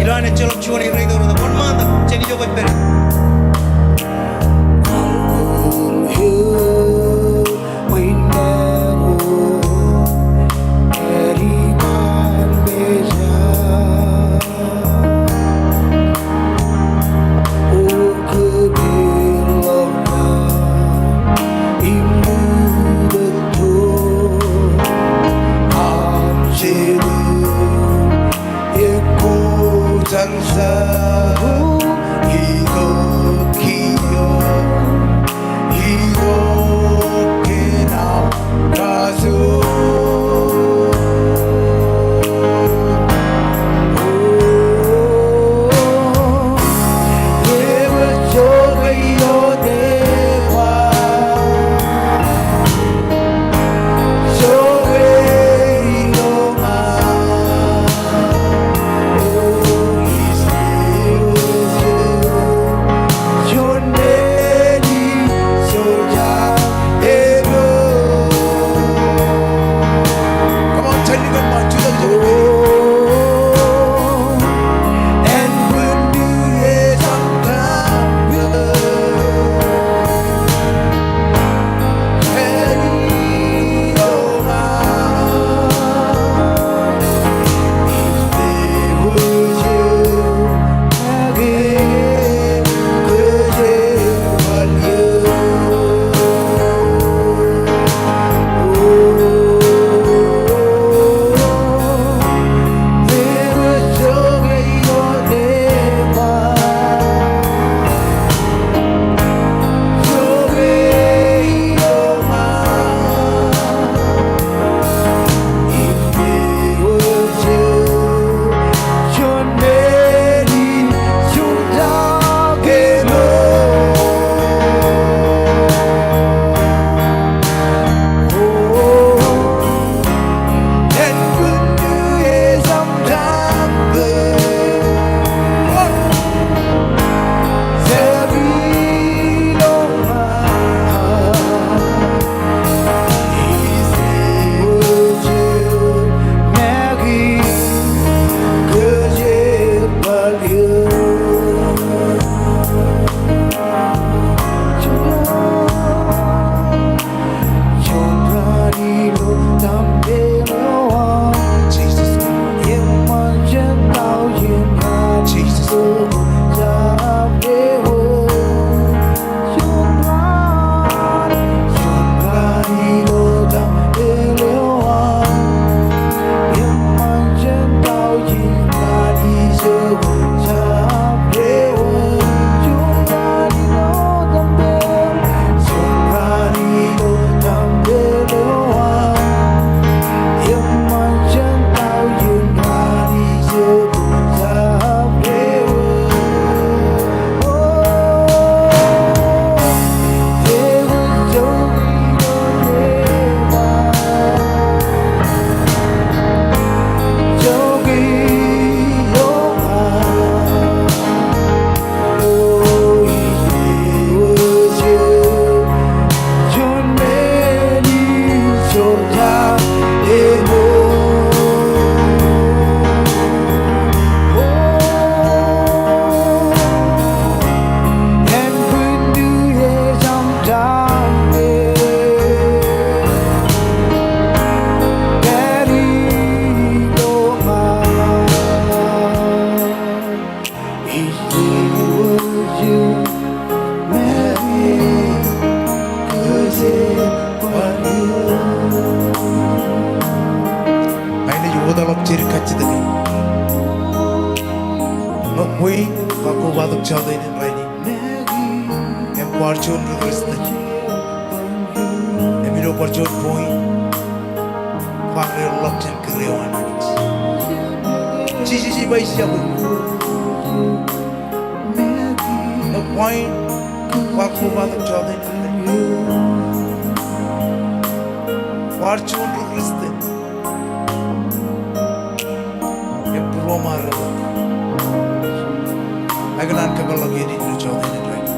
Ilo an ejjeḷọk juon ej reitok rej ba, wōnṃaantak, jān ijo kwōj pād. Ñe kwe kwaar kobatok jota in rainin im kwaar juon ri-Kristian im ilo bar juon point kwaar reḷọk jān kūr eo an Anij, Jisōs ej ba ij jab. Ñe kwaar, kwaar kobatok jota in rainin, kwaar juon ri-Kristian im būruōṃ ar reḷọk, ikōṇaan kōpeḷḷọk iien in ilo jota in rainin.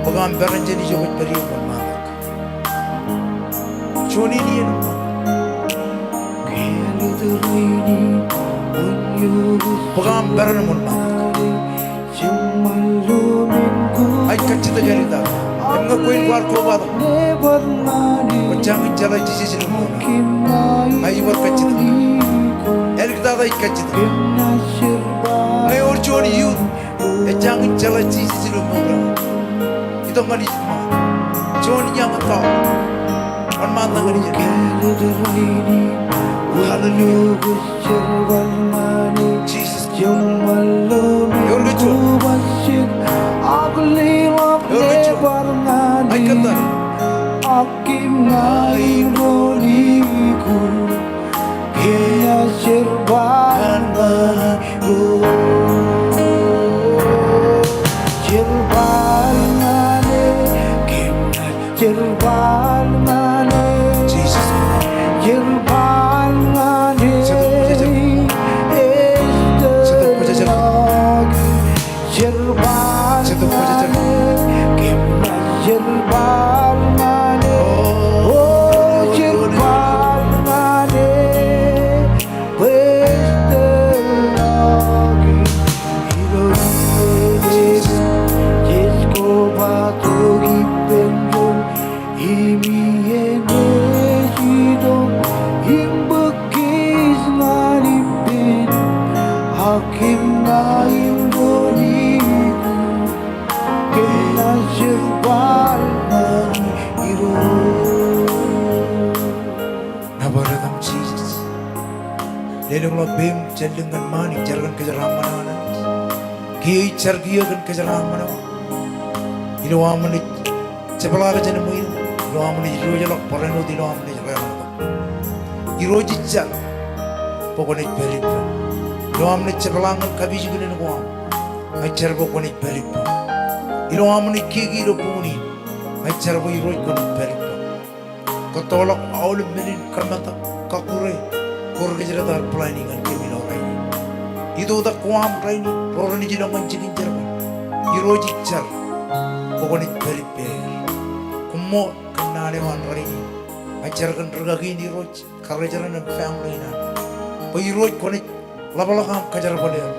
Bōk aṃ peran jān ijo kwōj pād ie wōnṃaantak. Juon in iien wōnṃaantak. Bōk aṃ peran im wōnṃaantak. Ij kajjitōk āliktata. Im ñe kwe in kwaar kobatok, kwō jañin jeḷā Jisōs ilo mour eo, ij bar kajjitōk. Āliktata ij kajjitōk. Ñe ewōr juon youth ej jañin jeḷā Jisōs ilo mour eo, itok ñan ijin ṃaan. Juon iiañ eo, wōnṃaantak ñan ijin. Hallelujah. Jisōs. Ewōr ke juon? Ewōr ke juon? Ij kōttar. Jisōs. Nōbar etaṃ Jisōs. Lelōñḷọk peiṃ jān lōñ ñan ṃaan im jar kōn kōjeraaṃṃan eo an Anij. Kiiō ij jar kiiō kōn kōjeraaṃṃan eo aṃ. Ilo aṃ naaj jepḷaak jān ṃwiin eo, ilo aṃ naaj diwōjḷọk barāinwōt, ilo aṃ naaj reḷọktok. Irooj ij jar bwe kwōnaaj pād ippān. Ilo aṃ naaj jepḷaak ñan kapijuknen ko aṃ, ij jar bwe kwōnaaj pād ippān. Ilo aṃ naaj kiki ilo buñūn in, ij jar bwe Irooj kwōnaaj pād ippān. Kōttoḷọk aolep men in kōmetak, kọkkure, ko rekejel ear planning ñan kōm ilo rainin. Itoitak ko aṃ rainin, ro renaaj ilọk ñan jikin jerbal. Irooj ij jar bwe kwōnaaj pād ippāer. Koṃṃool kōn naan eo an rainin. Ij jar kōn rikaki in Irooj, karijeran im family in an, bwe Irooj kwōnaaj ḷapḷọk aṃ kōjerbal er.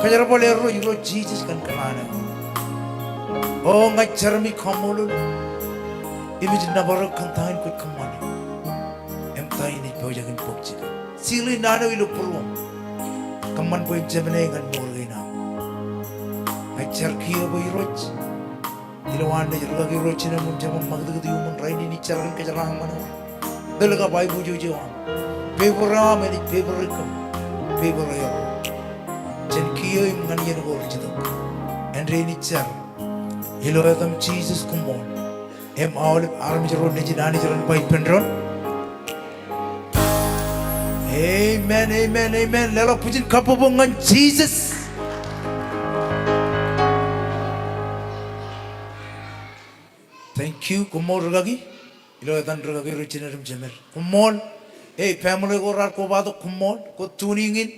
Kōjerbal erro Irooj Jisōs kōn kōṇaan eo. O ña ij jar im ij kaṃṃoolol im ij nōbar eok kōn ta in kwōj kōṃṃane im ta in ej pojak in bōk jikin. Sili naan eo ilo būruōṃ. Kōṃṃan bwe en jemāne ñan mour kein aṃ. Ña ij jar kiiō bwe Irooj, ilo an naaj rikaki ro jinem im jemān ṃakūtkūt iuṃwin rainin, ij jar kōn kōjeraaṃṃan eo. Tōl kab aiboojoj eo aṃ. Peiper eo aṃ enaaj peiper kōm. Peiper eo. Jān kiiō im ñan iien ko rej itok. Āindein ij jar ilo etaṃ Jisōs, koṃṃool. Im aolep armej ro nejin Anij ren ba ippān doon, amen, amen, amen. Leḷọk bwijin kabbokbok ñan Jisōs. Thank you. Koṃṃool rikaki. Ilo etan rikaki ro jined im jemed, koṃṃool. Ei, family ko raar kobatok, koṃṃool. Kwōj tuning in,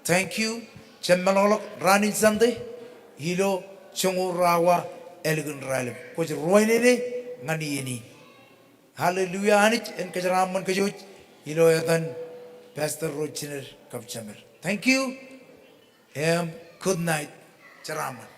thank you. Jab meḷọkḷọk raan in Sunday ilo joñoul ruo awa ālikin raelep. Kwōj ruwainene ñan iien in. Hallelujah. Anij en kōjeraaṃṃan kōj wōj ilo etan pastor ro jined kab jemed. Thank you. Im good night. Jeraaṃṃan.